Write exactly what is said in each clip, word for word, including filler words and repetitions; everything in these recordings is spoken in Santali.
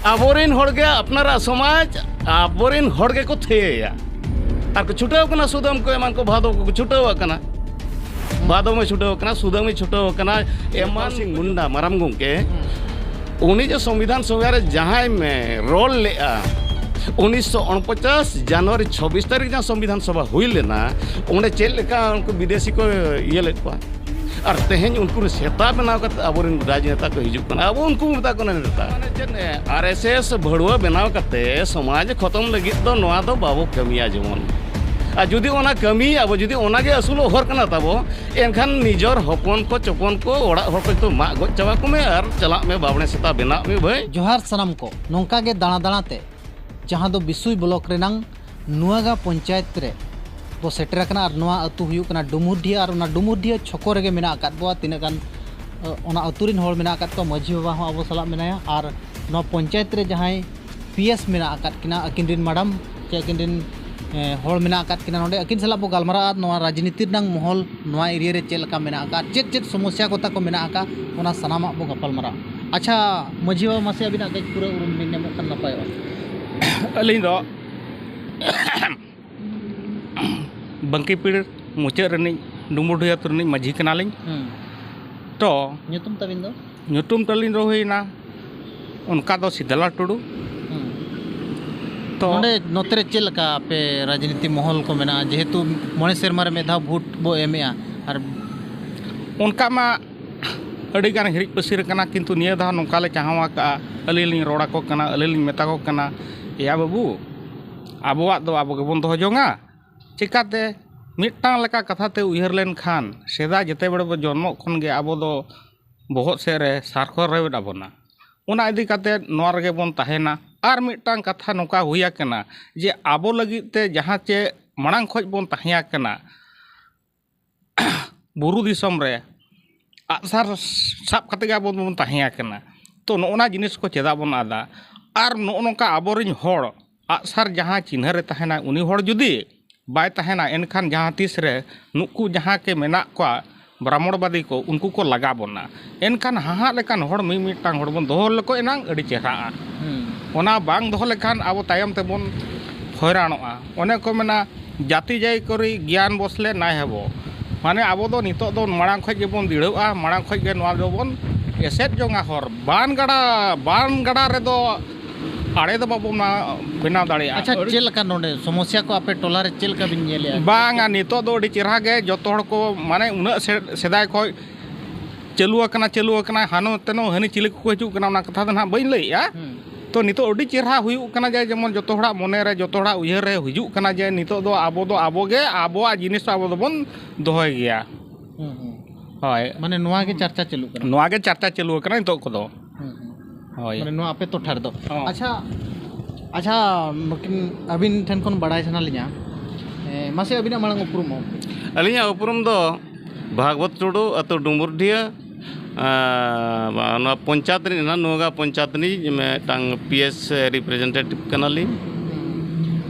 ᱟᱵᱚᱨᱮᱱ ᱦᱚᱲ ᱜᱮ ᱟᱯᱱᱟᱨᱟᱜ ᱥᱚᱢᱟᱡᱽ ᱟᱵᱚᱨᱮᱱ ᱦᱚᱲ ᱜᱮᱠᱚ ᱛᱷᱤᱭᱟᱹᱭᱟ᱾ ᱟᱨ ᱠᱚ ᱪᱷᱩᱴᱟᱹᱣ ᱠᱟᱱᱟ, ᱥᱩᱫᱟᱹᱢ ᱠᱚ ᱮᱢᱟᱱ ᱠᱚ ᱵᱷᱟᱫᱚ ᱠᱚ ᱪᱷᱩᱴᱟᱹᱣ ᱟᱠᱟᱱᱟ᱾ ᱵᱷᱟᱫᱚᱢ ᱮ ᱪᱷᱩᱴᱟᱹᱣ ᱟᱠᱟᱱᱟ, ᱥᱩᱫᱟᱹᱢ ᱮ ᱪᱷᱩᱴᱟᱹᱣ ᱟᱠᱟᱱᱟ᱾ ᱮᱢᱟᱱ ᱥᱤᱝ ᱢᱩᱱᱰᱟ ᱢᱟᱨᱟᱝ ᱜᱚᱢᱠᱮ, ᱩᱱᱤ ᱡᱮ ᱥᱚᱝᱵᱤᱫᱷᱟᱱ ᱥᱚᱵᱷᱟ ᱨᱮ ᱡᱟᱦᱟᱸᱭ ᱢᱮ ᱨᱚᱲ ᱞᱮᱜᱼᱟ, ᱩᱱᱤᱥᱥᱚ ᱩᱱᱯᱚᱪᱟᱥ ᱡᱟᱱᱩᱣᱟᱨᱤ ᱪᱷᱚᱵᱵᱤᱥ ᱛᱟᱹᱨᱤᱠᱷ ᱡᱟᱦᱟᱸ ᱥᱚᱝᱵᱤᱫᱷᱟᱱ ᱥᱚᱵᱷᱟ ᱦᱩᱭ ᱞᱮᱱᱟ, ᱚᱸᱰᱮ ᱪᱮᱫ ᱞᱮᱠᱟ ᱩᱱᱠᱩ ᱵᱤᱫᱮᱥᱤ ᱠᱚ ᱤᱭᱟᱹ ᱞᱮᱫ ᱠᱚᱣᱟ᱾ ᱟᱨ ᱛᱮᱦᱮᱧ ᱩᱱᱠᱩ ᱨᱮ ᱥᱮᱛᱟ ᱵᱮᱱᱟᱣ ᱠᱟᱛᱮ ᱟᱵᱚᱨᱮᱱ ᱨᱟᱡᱽᱱᱮᱛᱟ ᱠᱚ ᱦᱤᱡᱩᱜ ᱠᱟᱱᱟ, ᱟᱵᱚ ᱩᱱᱠᱩ ᱢᱮᱛᱟ ᱠᱚ ᱠᱟᱱᱟ ᱱᱮᱛᱟ᱾ ᱢᱟᱱᱮ ᱪᱮᱫ, ᱟᱨ ᱮᱥ ᱮᱥ ᱵᱷᱟᱹᱲᱩᱣᱟᱹ ᱵᱮᱱᱟᱣ ᱠᱟᱛᱮ ᱥᱚᱢᱟᱡᱽ ᱠᱷᱚᱛᱚᱢ ᱞᱟᱹᱜᱤᱫ ᱫᱚ ᱱᱚᱣᱟ ᱫᱚ ᱵᱟᱵᱚ ᱠᱟᱹᱢᱤᱭᱟ ᱡᱮᱢᱚᱱ᱾ ᱟᱨ ᱡᱩᱫᱤ ᱚᱱᱟ ᱠᱟᱹᱢᱤ, ᱟᱵᱚ ᱡᱩᱫᱤ ᱚᱱᱟ ᱜᱮ ᱟᱹᱥᱩᱞᱚᱜ ᱦᱚᱨ ᱠᱟᱱᱟ ᱛᱟᱵᱚ, ᱮᱱᱠᱷᱟᱱ ᱱᱤᱡᱚᱨ ᱦᱚᱯᱚᱱ ᱠᱚ ᱪᱚᱯᱚᱱ ᱠᱚ ᱚᱲᱟᱜ ᱦᱚᱲ ᱠᱚ ᱡᱚᱛᱚ ᱢᱟᱜ ᱜᱚᱡ ᱪᱟᱵᱟ ᱠᱚᱢᱮ ᱟᱨ ᱪᱟᱞᱟᱜ ᱢᱮ ᱵᱟᱵᱽᱲᱮ ᱥᱮᱛᱟ ᱵᱮᱱᱟᱜ ᱢᱮ ᱵᱷᱟᱹᱭ᱾ ᱡᱚᱦᱟᱨ ᱥᱟᱱᱟᱢ ᱠᱚ᱾ ᱱᱚᱝᱠᱟ ᱜᱮ ᱫᱟᱬᱟ ᱫᱟᱬᱟ ᱛᱮ ᱡᱟᱦᱟᱸ ᱫᱚ ᱵᱤᱥᱩᱭ ᱵᱞᱚᱠ ᱨᱮᱱᱟᱝ ᱱᱩᱣᱟᱜᱟ ᱯᱚᱧᱪᱟᱭᱮᱛ ᱨᱮ ᱵᱚ ᱥᱮᱴᱮᱨ ᱟᱠᱟᱱᱟ᱾ ᱟᱨ ᱱᱚᱣᱟ ᱟᱹᱛᱩ ᱦᱩᱭᱩᱜ ᱠᱟᱱᱟ ᱰᱩᱢᱩᱨᱰᱤᱦᱟᱹ, ᱟᱨ ᱚᱱᱟ ᱰᱩᱢᱩᱨᱰᱤᱦᱟᱹ ᱪᱷᱚᱠᱚ ᱨᱮᱜᱮ ᱢᱮᱱᱟᱜ ᱟᱠᱟᱫ ᱵᱚᱣᱟ᱾ ᱛᱤᱱᱟᱹᱜ ᱜᱟᱱ, ᱚ, ᱚᱱᱟ ᱟᱹᱛᱩ ᱨᱮᱱ ᱦᱚᱲ ᱢᱮᱱᱟᱜ ᱟᱠᱟᱫ ᱠᱚᱣᱟ, ᱢᱟᱹᱡᱷᱤ ᱵᱟᱵᱟ ᱦᱚᱸ ᱟᱵᱚ ᱥᱟᱞᱟᱜ ᱢᱮᱱᱟᱭᱟ᱾ ᱟᱨ ᱱᱚᱣᱟ ᱯᱚᱧᱪᱟᱭᱮᱛ ᱨᱮ ᱡᱟᱦᱟᱸᱭ ᱯᱤ ᱮᱥ ᱢᱮᱱᱟᱜ ᱟᱠᱟᱫ ᱠᱤᱱᱟ, ᱟᱹᱠᱤᱱ ᱨᱮᱱ ᱢᱮᱰᱟᱢ ᱪᱮ ᱟᱹᱠᱤᱱ ᱨᱮᱱ, ᱮ, ᱦᱚᱲ ᱢᱮᱱᱟᱜ ᱟᱠᱟᱫ ᱠᱤᱱᱟ ᱱᱚᱰᱮ, ᱟᱹᱠᱤᱱ ᱥᱟᱞᱟᱜ ᱵᱚ ᱜᱟᱞᱢᱟᱨᱟᱜᱼᱟ᱾ ᱱᱚᱣᱟ ᱨᱟᱡᱽᱱᱤᱛᱤ ᱨᱮᱱᱟᱝ ᱢᱚᱦᱚᱞ ᱱᱚᱣᱟ ᱮᱨᱤᱭᱟ ᱨᱮ ᱪᱮᱫ ᱞᱮᱠᱟ ᱢᱮᱱᱟᱜ ᱟᱠᱟᱫ, ᱪᱮᱫ ᱪᱮᱫ ᱥᱚᱢᱚᱥᱥᱟ ᱠᱚ ᱛᱟᱠᱚ ᱢᱮᱱᱟᱜ ᱟᱠᱟᱫ, ᱚᱱᱟ ᱥᱟᱱᱟᱢᱟᱜ ᱵᱚ ᱜᱟᱯᱟᱞ ᱢᱟᱨᱟᱜᱼᱟ᱾ ᱟᱪᱪᱷᱟ, ᱢᱟᱹᱡᱷᱤ ᱵᱟᱵᱟ, ᱢᱟᱥᱮ ᱟᱹᱵᱤᱱᱟᱜ ᱠᱟᱹᱡ ᱯᱩᱨᱟᱹ ᱩᱨᱩᱢ ᱵᱤᱱ ᱮᱢᱚᱜ ᱠᱷᱟᱱ ᱱᱟᱯᱟᱭᱚᱜᱼᱟ᱾ ᱟᱹᱞᱤᱧ ᱫᱚ ᱵᱟᱝᱠᱤᱯᱤᱲ ᱢᱩᱪᱟᱹᱫ ᱨᱤᱱᱤᱡ ᱰᱩᱢᱵᱩᱰᱤ ᱟᱹᱛᱩ ᱨᱤᱱᱤᱡ ᱢᱟᱹᱡᱷᱤ ᱠᱟᱱᱟᱞᱤᱧ᱾ ᱦᱩᱸ᱾ ᱛᱚ ᱧᱩᱛᱩᱢ ᱛᱟᱵᱤᱱ ᱫᱚ? ᱧᱩᱛᱩᱢ ᱛᱟᱹᱞᱤᱧ ᱫᱚ ᱦᱩᱭᱱᱟ ᱚᱱᱠᱟ ᱫᱚ ᱥᱤᱫᱟᱞᱟ ᱴᱩᱰᱩ᱾ ᱦᱩᱸ᱾ ᱛᱚ ᱱᱚᱰᱮ ᱱᱚᱛᱮ ᱨᱮ ᱪᱮᱫ ᱞᱮᱠᱟ ᱟᱯᱮ ᱨᱟᱡᱽᱱᱤᱛᱤ ᱢᱚᱦᱚᱞ ᱠᱚ ᱢᱮᱱᱟᱜᱼᱟ? ᱡᱮᱦᱮᱛᱩ ᱢᱚᱬᱮ ᱥᱮᱨᱢᱟ ᱨᱮ ᱢᱤᱫ ᱫᱷᱟᱣ ᱵᱷᱳᱴ ᱵᱚ ᱮᱢᱮᱜᱼᱟ, ᱟᱨ ᱚᱱᱠᱟ ᱢᱟ ᱟᱹᱰᱤᱜᱟᱱ ᱦᱤᱨᱤᱡ ᱯᱟᱹᱥᱤᱨ ᱟᱠᱟᱱᱟ, ᱠᱤᱱᱛᱩ ᱱᱤᱭᱟᱹ ᱫᱷᱟᱣ ᱱᱚᱝᱠᱟ ᱞᱮ ᱪᱟᱦᱟᱣ ᱟᱠᱟᱫᱼᱟ᱾ ᱟᱹᱞᱤᱧ ᱞᱤᱧ ᱨᱚᱲ ᱟᱠᱚ ᱠᱟᱱᱟ, ᱟᱹᱞᱤᱧ ᱞᱤᱧ ᱢᱮᱛᱟ ᱠᱚ ᱠᱟᱱᱟ, ᱮᱭᱟ ᱵᱟᱹᱵᱩ, ᱟᱵᱚᱣᱟᱜ ᱫᱚ ᱟᱵᱚ ᱜᱮᱵᱚᱱ ᱫᱚᱦᱚ ᱡᱚᱝᱟ᱾ ᱪᱤᱠᱟᱹᱛᱮ? ᱢᱤᱫᱴᱟᱝ ᱞᱮᱠᱟ ᱠᱟᱛᱷᱟ ᱛᱮ ᱩᱭᱦᱟᱹᱨ ᱞᱮᱱᱠᱷᱟᱱ, ᱥᱮᱫᱟᱭ ᱡᱮᱛᱮ ᱵᱮᱲᱮ ᱵᱚ ᱡᱚᱱᱢᱚᱜ ᱠᱷᱚᱱ ᱜᱮ ᱟᱵᱚ ᱫᱚ ᱵᱚᱦᱚᱜ ᱥᱮᱫ ᱨᱮ ᱥᱟᱨᱠᱷᱚ ᱨᱮᱵᱮᱫ ᱟᱵᱚᱱᱟ᱾ ᱚᱱᱟ ᱤᱫᱤ ᱠᱟᱛᱮ ᱱᱚᱣᱟ ᱨᱮᱜᱮ ᱵᱚᱱ ᱛᱟᱦᱮᱱᱟ᱾ ᱟᱨ ᱢᱤᱫᱴᱟᱝ ᱠᱟᱛᱷᱟ ᱱᱚᱝᱠᱟ ᱦᱩᱭ ᱟᱠᱟᱱᱟ ᱡᱮ ᱟᱵᱚ ᱞᱟᱹᱜᱤᱫ ᱛᱮ ᱡᱟᱦᱟᱸ ᱪᱮ ᱢᱟᱲᱟᱝ ᱠᱷᱚᱱ ᱵᱚᱱ ᱛᱟᱦᱮᱸ ᱟᱠᱟᱱᱟ, ᱵᱩᱨᱩ ᱫᱤᱥᱚᱢ ᱨᱮ ᱟᱜᱼᱥᱟᱨ ᱥᱟᱵ ᱠᱟᱛᱮ ᱜᱮ ᱟᱵᱚ ᱫᱚᱵᱚᱱ ᱛᱟᱦᱮᱸ ᱟᱠᱟᱱᱟ᱾ ᱛᱚ, ᱱᱚᱜᱼᱚ ᱱᱟ ᱡᱤᱱᱤᱥ ᱠᱚ ᱪᱮᱫᱟᱜ ᱵᱚᱱ ᱟᱫᱟ? ᱟᱨ ᱱᱚᱜᱼᱚ ᱱᱚᱝᱠᱟ ᱟᱵᱚᱨᱮᱱ ᱦᱚᱲ ᱟᱜᱼᱥᱟᱨ ᱡᱟᱦᱟᱸ ᱪᱤᱱᱦᱟᱹ ᱨᱮ ᱛᱟᱦᱮᱱᱟ, ᱩᱱᱤ ᱦᱚᱲ ᱡᱩᱫᱤ ᱵᱟᱭ ᱛᱟᱦᱮᱱᱟ, ᱮᱱᱠᱷᱟᱱ ᱡᱟᱦᱟᱸ ᱛᱤᱥ ᱨᱮ ᱱᱩᱠᱩ ᱡᱟᱦᱟᱸ ᱠᱮ ᱢᱮᱱᱟᱜ ᱠᱚᱣᱟ ᱵᱨᱟᱦᱢᱚᱬᱵᱟᱫᱤ ᱠᱚ, ᱩᱱᱠᱩ ᱠᱚ ᱞᱟᱜᱟ ᱵᱚᱱᱟ᱾ ᱮᱱᱠᱷᱟᱱ ᱦᱟᱦᱟᱜ ᱞᱮᱠᱟᱱ ᱦᱚᱲ ᱢᱤ-, ᱢᱤᱫᱴᱟᱝ ᱦᱚᱲ ᱵᱚᱱ ᱫᱚᱦᱚ ᱞᱮᱠᱚ ᱮᱱᱟᱝ ᱟᱹᱰᱤ ᱪᱮᱦᱨᱟᱜᱼᱟ᱾ ᱦᱩᱸ᱾ ᱚᱱᱟ ᱵᱟᱝ ᱫᱚᱦᱚ ᱞᱮᱠᱷᱟᱱ ᱟᱵᱚ ᱛᱟᱭᱚᱢ ᱛᱮᱵᱚᱱ ᱦᱚᱭᱨᱟᱱᱚᱜᱼᱟ᱾ ᱚᱱᱮ ᱠᱚ ᱢᱮᱱᱟ, ᱡᱟᱹᱛᱤ ᱡᱟᱭ ᱠᱚᱨᱤ ᱜᱮᱭᱟᱱ ᱵᱚᱥᱞᱮ ᱱᱟᱭ ᱦᱮᱵᱚ᱾ ᱢᱟᱱᱮ ᱟᱵᱚ ᱫᱚ ᱱᱤᱛᱚᱜ ᱫᱚ ᱢᱟᱲᱟᱝ ᱠᱷᱚᱡ ᱜᱮᱵᱚᱱ ᱫᱤᱲᱟᱹᱜᱼᱟ, ᱢᱟᱲᱟᱝ ᱠᱷᱚᱡ ᱜᱮ ᱱᱚᱣᱟ ᱫᱚᱵᱚᱱ ᱮᱥᱮᱫ ᱡᱚᱝᱟ ᱦᱚᱨ᱾ ᱵᱟᱱ ᱜᱟᱰᱟ, ᱵᱟᱱ ᱜᱟᱰᱟ ᱨᱮᱫᱚ ᱟᱲᱮ ᱫᱚ ᱵᱟᱵᱚᱱ ᱢᱟ-, ᱵᱮᱱᱟᱣ ᱫᱟᱲᱮᱭᱟᱜᱼᱟ᱾ ᱟᱪᱪᱷᱟ, ᱪᱮᱫ ᱞᱮᱠᱟ ᱱᱚᱰᱮ ᱥᱚᱢᱚᱥᱥᱟ ᱠᱚ ᱟᱯᱮ ᱴᱚᱞᱟ ᱨᱮ ᱪᱮᱫ ᱞᱮᱠᱟ ᱵᱤᱱ ᱧᱮᱞᱮᱜᱼᱟ? ᱵᱟᱝᱟ, ᱱᱤᱛᱚᱜ ᱫᱚ ᱟᱹᱰᱤ ᱪᱮᱦᱨᱟ ᱜᱮ ᱡᱚᱛᱚ ᱦᱚᱲ ᱠᱚ, ᱢᱟᱱᱮ ᱩᱱᱟᱹᱜ ᱥᱮ-, ᱥᱮᱫᱟᱭ ᱠᱷᱚᱡ ᱪᱟᱹᱞᱩ ᱟᱠᱟᱱᱟ, ᱪᱟᱹᱞᱩ ᱟᱠᱟᱱᱟ, ᱦᱟᱱᱚ ᱛᱮᱱᱚ ᱦᱟᱹᱱᱤ ᱪᱤᱞᱤ ᱠᱚᱠᱚ ᱦᱤᱡᱩᱜ ᱠᱟᱱᱟ, ᱚᱱᱟ ᱠᱟᱛᱷᱟ ᱫᱚ ᱱᱟᱦᱟᱜ ᱵᱟᱹᱧ ᱞᱟᱹᱭᱮᱜᱼᱟ᱾ ᱦᱩᱸ᱾ ᱛᱚ ᱱᱤᱛᱚᱜ ᱟᱹᱰᱤ ᱪᱮᱦᱨᱟ ᱦᱩᱭᱩᱜ ᱠᱟᱱᱟ ᱡᱮ, ᱡᱮᱢᱚᱱ ᱡᱚᱛᱚ ᱦᱚᱲᱟᱜ ᱢᱚᱱᱮ ᱨᱮ, ᱡᱚᱛᱚ ᱦᱚᱲᱟᱜ ᱩᱭᱦᱟᱹᱨ ᱨᱮ ᱦᱤᱡᱩᱜ ᱠᱟᱱᱟ ᱡᱮ ᱱᱤᱛᱚᱜ ᱫᱚ ᱟᱵᱚ ᱫᱚ ᱟᱵᱚ ᱜᱮ ᱟᱵᱚᱣᱟᱜ ᱡᱤᱱᱤᱥ ᱟᱵᱚ ᱫᱚᱵᱚᱱ ᱫᱚᱦᱚᱭ ᱜᱮᱭᱟ᱾ ᱦᱩᱸ, ᱦᱩᱸ᱾ ᱦᱳᱭ᱾ ᱢᱟᱱᱮ ᱱᱚᱣᱟ ᱜᱮ ᱪᱟᱨᱪᱟ ᱪᱟᱹᱞᱩᱜ ᱠᱟᱱᱟ? ᱱᱚᱣᱟ ᱜᱮ ᱪᱟᱨᱪᱟ ᱪᱟᱹᱞᱩ ᱟᱠᱟᱱᱟ ᱱᱤᱛᱚᱜ ᱠᱚᱫᱚ᱾ ᱦᱩᱸ, ᱦᱩᱸ᱾ ᱦᱳᱭ᱾ ᱢᱟᱱᱮ ᱱᱚᱣᱟ ᱟᱯᱮ ᱴᱚᱴᱷᱟ ᱨᱮᱫᱚ? ᱦᱚᱸ᱾ ᱟᱪᱪᱷᱟ, ᱟᱪᱪᱷᱟ, ᱱᱩᱠᱤᱱ ᱟᱹᱵᱤᱱ ᱴᱷᱮᱱ ᱠᱷᱚᱱ ᱵᱟᱲᱟᱭ ᱥᱟᱱᱟ ᱞᱤᱧᱟ, ᱮ, ᱢᱟᱥᱮ ᱟᱹᱵᱤᱱᱟᱜ ᱢᱟᱲᱟᱝ ᱩᱯᱨᱩᱢ ᱦᱚᱸ᱾ ᱟᱹᱞᱤᱧᱟᱜ ᱩᱯᱨᱩᱢ ᱫᱚ ᱵᱷᱟᱜᱽᱵᱚᱛ ᱴᱩᱰᱩ, ᱟᱹᱛᱩ ᱰᱩᱢᱩᱨᱰᱤᱦᱟᱹ, ᱟᱨ ᱱᱚᱣᱟ ᱯᱚᱧᱪᱟᱭᱮᱛ ᱨᱤᱱᱤᱡ, ᱱᱚᱣᱟ ᱱᱚᱣᱟᱜᱟ ᱯᱚᱧᱪᱟᱭᱮᱛ ᱨᱤᱱᱤᱡ ᱢᱤᱫᱴᱟᱝ ᱯᱤ ᱮᱥ representative ᱠᱟᱱᱟᱞᱤᱧ᱾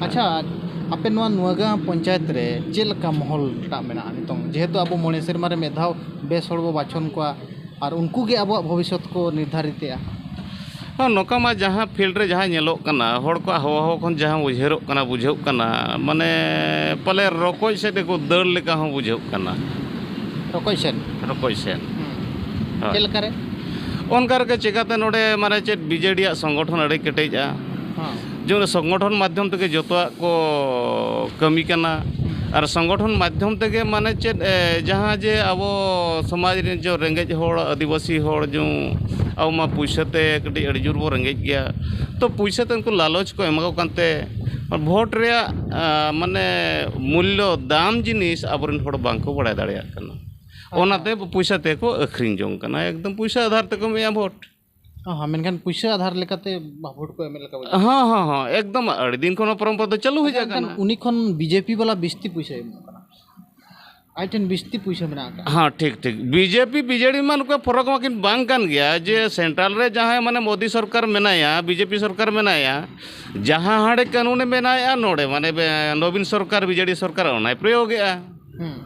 ᱟᱪᱪᱷᱟ, ᱟᱯᱮ ᱱᱚᱣᱟ ᱱᱚᱣᱟᱜᱟ ᱯᱚᱧᱪᱟᱭᱮᱛ ᱨᱮ ᱪᱮᱫ ᱞᱮᱠᱟ ᱢᱚᱦᱚᱞ ᱴᱟᱜ ᱢᱮᱱᱟᱜᱼᱟ ᱱᱤᱛᱚᱝ? ᱡᱮᱦᱮᱛᱩ ᱟᱵᱚ ᱢᱚᱬᱮ ᱥᱮᱨᱢᱟ ᱨᱮ ᱢᱤᱫ ᱫᱷᱟᱣ ᱵᱮᱥ ᱦᱚᱲ ᱵᱚ ᱵᱟᱪᱷᱚᱱ ᱠᱚᱣᱟ ᱟᱨ ᱩᱱᱠᱩ ᱜᱮ ᱟᱵᱚᱣᱟᱜ ᱵᱷᱚᱵᱤᱥᱥᱚᱛ ᱠᱚ ᱱᱤᱨᱫᱷᱟᱨᱤᱛᱮᱜᱼᱟ᱾ ᱦᱚᱸ, ᱱᱚᱝᱠᱟ ᱢᱟ ᱡᱟᱦᱟᱸ field ᱨᱮ ᱡᱟᱦᱟᱸ ᱧᱮᱞᱚᱜ ᱠᱟᱱᱟ, ᱦᱚᱲ ᱠᱚᱣᱟᱜ ᱦᱟᱣᱟ ᱦᱟᱣᱟ ᱠᱷᱚᱱ ᱡᱟᱦᱟᱸ ᱩᱭᱦᱟᱹᱨᱚᱜ ᱠᱟᱱᱟ, ᱵᱩᱡᱷᱟᱹᱜ ᱠᱟᱱᱟ, ᱢᱟᱱᱮ ᱯᱟᱞᱮ ᱨᱚᱠᱚᱡ ᱥᱮᱫ ᱜᱮᱠᱚ ᱫᱟᱹᱲ ᱞᱮᱠᱟ ᱦᱚᱸ ᱵᱩᱡᱷᱟᱹᱜ ᱠᱟᱱᱟ᱾ ᱨᱚᱠᱚᱡ ᱥᱮᱫ? ᱨᱚᱠᱚᱡ ᱥᱮᱫ᱾ ᱦᱩᱸ᱾ ᱦᱳᱭ᱾ ᱪᱮᱫ ᱞᱮᱠᱟᱨᱮ? ᱚᱱᱠᱟ ᱨᱮᱜᱮ ᱪᱮᱠᱟᱛᱮ ᱱᱚᱰᱮ ᱢᱟᱱᱮ ᱪᱮᱫ ᱵᱤᱡᱮᱰᱤᱭᱟᱜ ᱥᱚᱝᱜᱚᱴᱷᱚᱱ ᱟᱹᱰᱤ ᱠᱮᱴᱮᱡᱼᱟ᱾ ᱦᱚᱸ᱾ ᱡᱮᱢᱚᱱ ᱥᱚᱝᱜᱚᱴᱷᱚᱱ ᱢᱟᱫᱽᱫᱷᱚᱢ ᱛᱮᱜᱮ ᱡᱚᱛᱚᱣᱟᱜ ᱠᱚ ᱠᱟᱹᱢᱤ ᱠᱟᱱᱟ᱾ ᱟᱨ ᱥᱚᱝᱜᱚᱴᱷᱚᱱ ᱢᱟᱫᱽᱫᱷᱚᱢ ᱛᱮᱜᱮ ᱢᱟᱱᱮ ᱪᱮᱫ, ᱮ, ᱡᱟᱦᱟᱸ ᱡᱮ ᱟᱵᱚ ᱥᱚᱢᱟᱡᱽ ᱨᱮᱱ ᱡᱮ ᱨᱮᱸᱜᱮᱡ ᱦᱚᱲ, ᱟᱹᱫᱤᱵᱟᱹᱥᱤ ᱦᱚᱲ ᱡᱮ ᱟᱵᱚ ᱢᱟ ᱯᱩᱭᱥᱟᱹ ᱛᱮ ᱠᱟᱹᱴᱤᱡ ᱟᱹᱰᱤ ᱡᱳᱨ ᱵᱚ ᱨᱮᱸᱜᱮᱡ ᱜᱮᱭᱟ, ᱛᱚ ᱯᱩᱭᱥᱟᱹ ᱛᱮ ᱩᱱᱠᱩ ᱞᱟᱞᱚᱪ ᱠᱚ ᱮᱢᱟ ᱠᱚ ᱠᱟᱱᱛᱮ ᱵᱷᱳᱴ ᱨᱮᱭᱟᱜ, ᱟ, ᱢᱟᱱᱮ ᱢᱩᱞᱞᱚ ᱫᱟᱢ ᱡᱤᱱᱤᱥ ᱟᱵᱚᱨᱮᱱ ᱦᱚᱲ ᱵᱟᱝ ᱠᱚ ᱵᱟᱲᱟᱭ ᱫᱟᱲᱮᱭᱟᱜ ᱠᱟᱱᱟ᱾ ᱟᱪᱪᱷᱟ᱾ ᱚᱱᱟᱛᱮ ᱯᱩᱭᱥᱟᱹ ᱛᱮᱠᱚ ᱟᱹᱠᱷᱨᱤᱧ ᱡᱚᱝ ᱠᱟᱱᱟ, ᱮᱠᱫᱚᱢ ᱯᱩᱭᱥᱟᱹ ᱟᱫᱷᱟᱨ ᱛᱮᱠᱚ ᱮᱢᱮᱜᱼᱟ ᱵᱷᱳᱴ᱾ ᱦᱚᱸ, ᱦᱚᱸ, ᱢᱮᱱᱠᱷᱟᱱ ᱯᱩᱭᱥᱟᱹ ᱟᱫᱷᱟᱨ ᱞᱮᱠᱟᱛᱮ ᱵᱷᱳᱴ ᱠᱚ ᱮᱢᱮᱫ ᱞᱮᱠᱟ ᱵᱩᱡᱷᱟᱹᱜ ᱠᱟᱱᱟ᱾ ᱦᱚᱸ, ᱦᱚᱸ, ᱦᱚᱸ, ᱮᱠᱫᱚᱢ ᱟᱹᱰᱤ ᱫᱤᱱ ᱠᱷᱚᱱ ᱦᱚᱸ ᱯᱚᱨᱚᱢᱯᱚᱨᱟ ᱫᱚ ᱪᱟᱹᱞᱩ ᱦᱮᱡ ᱟᱪᱪᱷᱟ, ᱮᱱᱠᱷᱟᱱ ᱟᱠᱟᱱᱟ᱾ ᱩᱱᱤ ᱠᱷᱚᱱ ᱵᱤᱡᱮᱯᱤ ᱵᱟᱞᱟ ᱵᱤᱥᱛᱤ ᱯᱩᱭᱥᱟᱹᱭ ᱮᱢᱚᱜ ᱠᱟᱱᱟ᱾ ᱟᱡ ᱴᱷᱮᱱ ᱵᱤᱥᱛᱤ ᱯᱩᱭᱥᱟᱹ ᱢᱮᱱᱟᱜ ᱟᱠᱟᱫ᱾ ᱦᱮᱸ, ᱴᱷᱤᱠ, ᱴᱷᱤᱠ᱾ ᱵᱤᱡᱮᱯᱤ, ᱵᱤᱡᱮᱰᱤ ᱢᱟ ᱱᱩᱠᱩ ᱯᱷᱚᱨᱚᱠ ᱢᱟᱠᱤᱱ ᱵᱟᱝ ᱠᱟᱱ ᱜᱮᱭᱟ, ᱡᱮ ᱥᱮᱱᱴᱨᱟᱞ ᱨᱮ ᱡᱟᱦᱟᱸᱭ ᱢᱟᱱᱮ ᱢᱳᱫᱤ ᱥᱚᱨᱠᱟᱨ ᱢᱮᱱᱟᱭᱟ, ᱵᱤᱡᱮᱯᱤ ᱥᱚᱨᱠᱟᱨ ᱢᱮᱱᱟᱭᱟ, ᱡᱟᱦᱟᱸ ᱦᱟᱸᱰᱮ ᱠᱟᱹᱱᱩᱱᱮ ᱵᱮᱱᱟᱣᱮᱫᱼᱟ, ᱱᱚᱰᱮ ᱢᱟᱱᱮ ᱵᱮ-, ᱱᱚᱵᱤᱱ ᱥᱚᱨᱠᱟᱨ, ᱵᱤᱡᱮᱰᱤ ᱥᱚᱨᱠᱟᱨ ᱚᱱᱟᱭ ᱯᱨᱚᱭᱳᱜᱮᱜᱼᱟ᱾ ᱦᱩᱸ᱾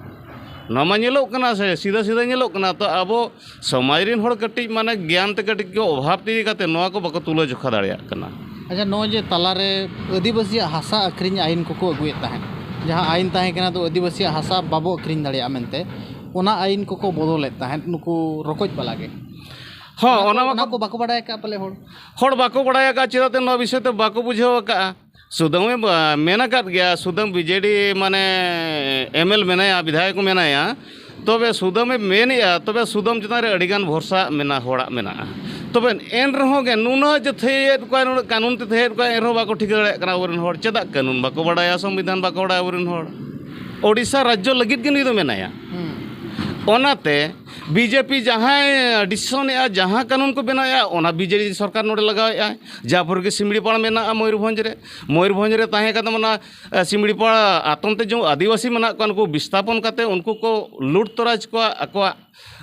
ᱱᱚᱣᱟ ᱢᱟ ᱧᱮᱞᱚᱜ ᱠᱟᱱᱟ ᱥᱮ, ᱥᱤᱫᱷᱟᱹ ᱥᱤᱫᱷᱟᱹ ᱧᱮᱞᱚᱜ ᱠᱟᱱᱟ᱾ ᱛᱚ ᱟᱵᱚ ᱥᱚᱢᱟᱡᱽ ᱨᱮᱱ ᱦᱚᱲ ᱠᱟᱹᱴᱤᱡ ᱢᱟᱱᱮ ᱜᱮᱭᱟᱱ ᱛᱮ ᱠᱟᱹᱴᱤᱡ ᱠᱚ ᱚᱵᱷᱟᱵᱽ ᱛᱮ ᱤᱫᱤ ᱠᱟᱛᱮ ᱱᱚᱣᱟ ᱠᱚ ᱵᱟᱠᱚ ᱛᱩᱞᱟᱹ ᱡᱚᱠᱷᱟ ᱫᱟᱲᱮᱭᱟᱜ ᱠᱟᱱᱟ᱾ ᱟᱪᱪᱷᱟ, ᱱᱚᱜᱼᱚᱭ ᱡᱮ ᱛᱟᱞᱟᱨᱮ ᱟᱹᱫᱤᱵᱟᱹᱥᱤᱭᱟᱜ ᱦᱟᱥᱟ ᱟᱹᱠᱷᱨᱤᱧ ᱟᱭᱤᱱ ᱠᱚᱠᱚ ᱟᱹᱜᱩᱭᱮᱫ ᱛᱟᱦᱮᱸᱫ, ᱡᱟᱦᱟᱸ ᱟᱭᱤᱱ ᱛᱟᱦᱮᱸ ᱠᱟᱱᱟ ᱫᱚ ᱟᱹᱫᱤᱵᱟᱹᱥᱤᱭᱟᱜ ᱦᱟᱥᱟ ᱵᱟᱵᱚ ᱟᱹᱠᱷᱨᱤᱧ ᱫᱟᱲᱮᱭᱟᱜᱼᱟ ᱢᱮᱱᱛᱮ, ᱚᱱᱟ ᱟᱭᱤᱱ ᱠᱚᱠᱚ ᱵᱚᱫᱚᱞᱮᱫ ᱛᱟᱦᱮᱸᱫ ᱱᱩᱠᱩ ᱨᱚᱠᱚᱡ ᱵᱟᱞᱟ ᱜᱮ᱾ ᱦᱚᱸ, ᱚᱱᱟ ᱠᱚ, ᱚᱱᱟ ᱚᱱᱟ ᱢᱟᱠᱚ ᱠᱚ ᱵᱟᱠᱚ ᱵᱟᱲᱟᱭ ᱟᱠᱟᱫ ᱯᱟᱞᱮ ᱦᱚᱲ᱾ ᱦᱚᱲ ᱵᱟᱠᱚ ᱵᱟᱲᱟᱭ ᱟᱠᱟᱫ, ᱪᱮᱫᱟᱜ ᱛᱮ ᱱᱚᱣᱟ ᱵᱤᱥᱚᱭ ᱛᱮ ᱵᱟᱠᱚ ᱵᱩᱡᱷᱟᱹᱣ ᱟᱠᱟᱫᱼᱟ᱾ ᱥᱩᱫᱟᱢᱮ ᱵᱟ-, ᱢᱮᱱ ᱟᱠᱟᱫ ᱜᱮᱭᱟ, ᱥᱩᱫᱟᱢ ᱵᱤᱡᱮᱰᱤ ᱢᱟᱱᱮ ᱮᱢᱮᱞ ᱢᱮᱱᱟᱭᱟ, ᱵᱤᱫᱷᱟᱭᱚᱠ ᱢᱮᱱᱟᱭᱟ, ᱛᱚᱵᱮ ᱥᱩᱫᱟᱢᱮ ᱢᱮᱱᱮᱫᱼᱟ, ᱛᱚᱵᱮ ᱥᱩᱫᱟᱢ ᱪᱮᱛᱟᱱ ᱨᱮ ᱟᱹᱰᱤᱜᱟᱱ ᱵᱷᱚᱨᱥᱟ ᱢᱮᱱᱟᱜ, ᱦᱚᱲᱟᱜ ᱢᱮᱱᱟᱜᱼᱟ᱾ ᱛᱚᱵᱮ ᱮᱱ ᱨᱮᱦᱚᱸ ᱜᱮ ᱱᱩᱱᱟᱹᱜ ᱡᱮ ᱛᱷᱟᱹᱭᱮᱫ ᱠᱚᱣᱟ, ᱱᱩᱱᱟᱹᱜ ᱠᱟᱹᱱᱩᱱ ᱛᱮ ᱛᱷᱟᱹᱭᱮᱫ ᱠᱚᱣᱟ, ᱮᱱ ᱨᱮᱦᱚᱸ ᱵᱟᱠᱚ ᱴᱷᱤᱠᱟᱹ ᱫᱟᱲᱮᱭᱟᱜ ᱠᱟᱱᱟ ᱟᱵᱚᱨᱮᱱ ᱦᱚᱲ᱾ ᱪᱮᱫᱟᱜ ᱠᱟᱹᱱᱩᱱ ᱵᱟᱠᱚ ᱵᱟᱲᱟᱭᱟ, ᱥᱚᱝᱵᱤᱫᱷᱟᱱ ᱵᱟᱠᱚ ᱵᱟᱲᱟᱭᱟ ᱟᱵᱚᱨᱮᱱ ᱦᱚᱲ? ᱳᱰᱤᱥᱟ ᱨᱟᱡᱽᱡᱚ ᱞᱟᱹᱜᱤᱫ ᱜᱮ ᱱᱩᱭ ᱫᱚ ᱢᱮᱱᱟᱭᱟ᱾ ᱦᱩᱸ᱾ ᱚᱱᱟᱛᱮ ᱵᱤᱡᱮᱯᱤ ᱡᱟᱦᱟᱸᱭ ᱰᱤᱥᱤᱥᱚᱱᱮᱫᱼᱟ, ᱡᱟᱦᱟᱸ ᱠᱟᱹᱱᱩᱱ ᱠᱚ ᱵᱮᱱᱟᱣᱮᱫᱼᱟ, ᱚᱱᱟ ᱵᱤᱡᱮᱯᱤ ᱥᱚᱨᱠᱟᱨ ᱱᱚᱰᱮ ᱞᱟᱜᱟᱣᱮᱫᱼᱟᱭ᱾ ᱡᱟᱦᱟᱸ ᱯᱚᱨᱮ ᱜᱮ ᱥᱤᱢᱲᱤᱯᱟᱲ ᱢᱮᱱᱟᱜᱼᱟ ᱢᱚᱭᱩᱨᱵᱷᱚᱸᱡᱽ ᱨᱮ, ᱢᱚᱭᱩᱨᱵᱷᱚᱸᱡᱽ ᱨᱮ ᱛᱟᱦᱮᱸ ᱠᱟᱛᱮ ᱚᱱᱟ, ᱮ, ᱥᱤᱢᱲᱤᱯᱟᱲ ᱟᱛᱚᱱ ᱛᱮ ᱡᱮ ᱟᱹᱫᱤᱵᱟᱹᱥᱤ ᱢᱮᱱᱟᱜ ᱠᱚᱣᱟ, ᱩᱱᱠᱩ ᱵᱤᱥᱛᱷᱟᱯᱚᱱ ᱠᱟᱛᱮ ᱩᱱᱠᱩ ᱠᱚ ᱞᱩᱴ ᱛᱚᱨᱟᱡᱽ ᱠᱚᱣᱟ, ᱟᱠᱚᱣᱟᱜ,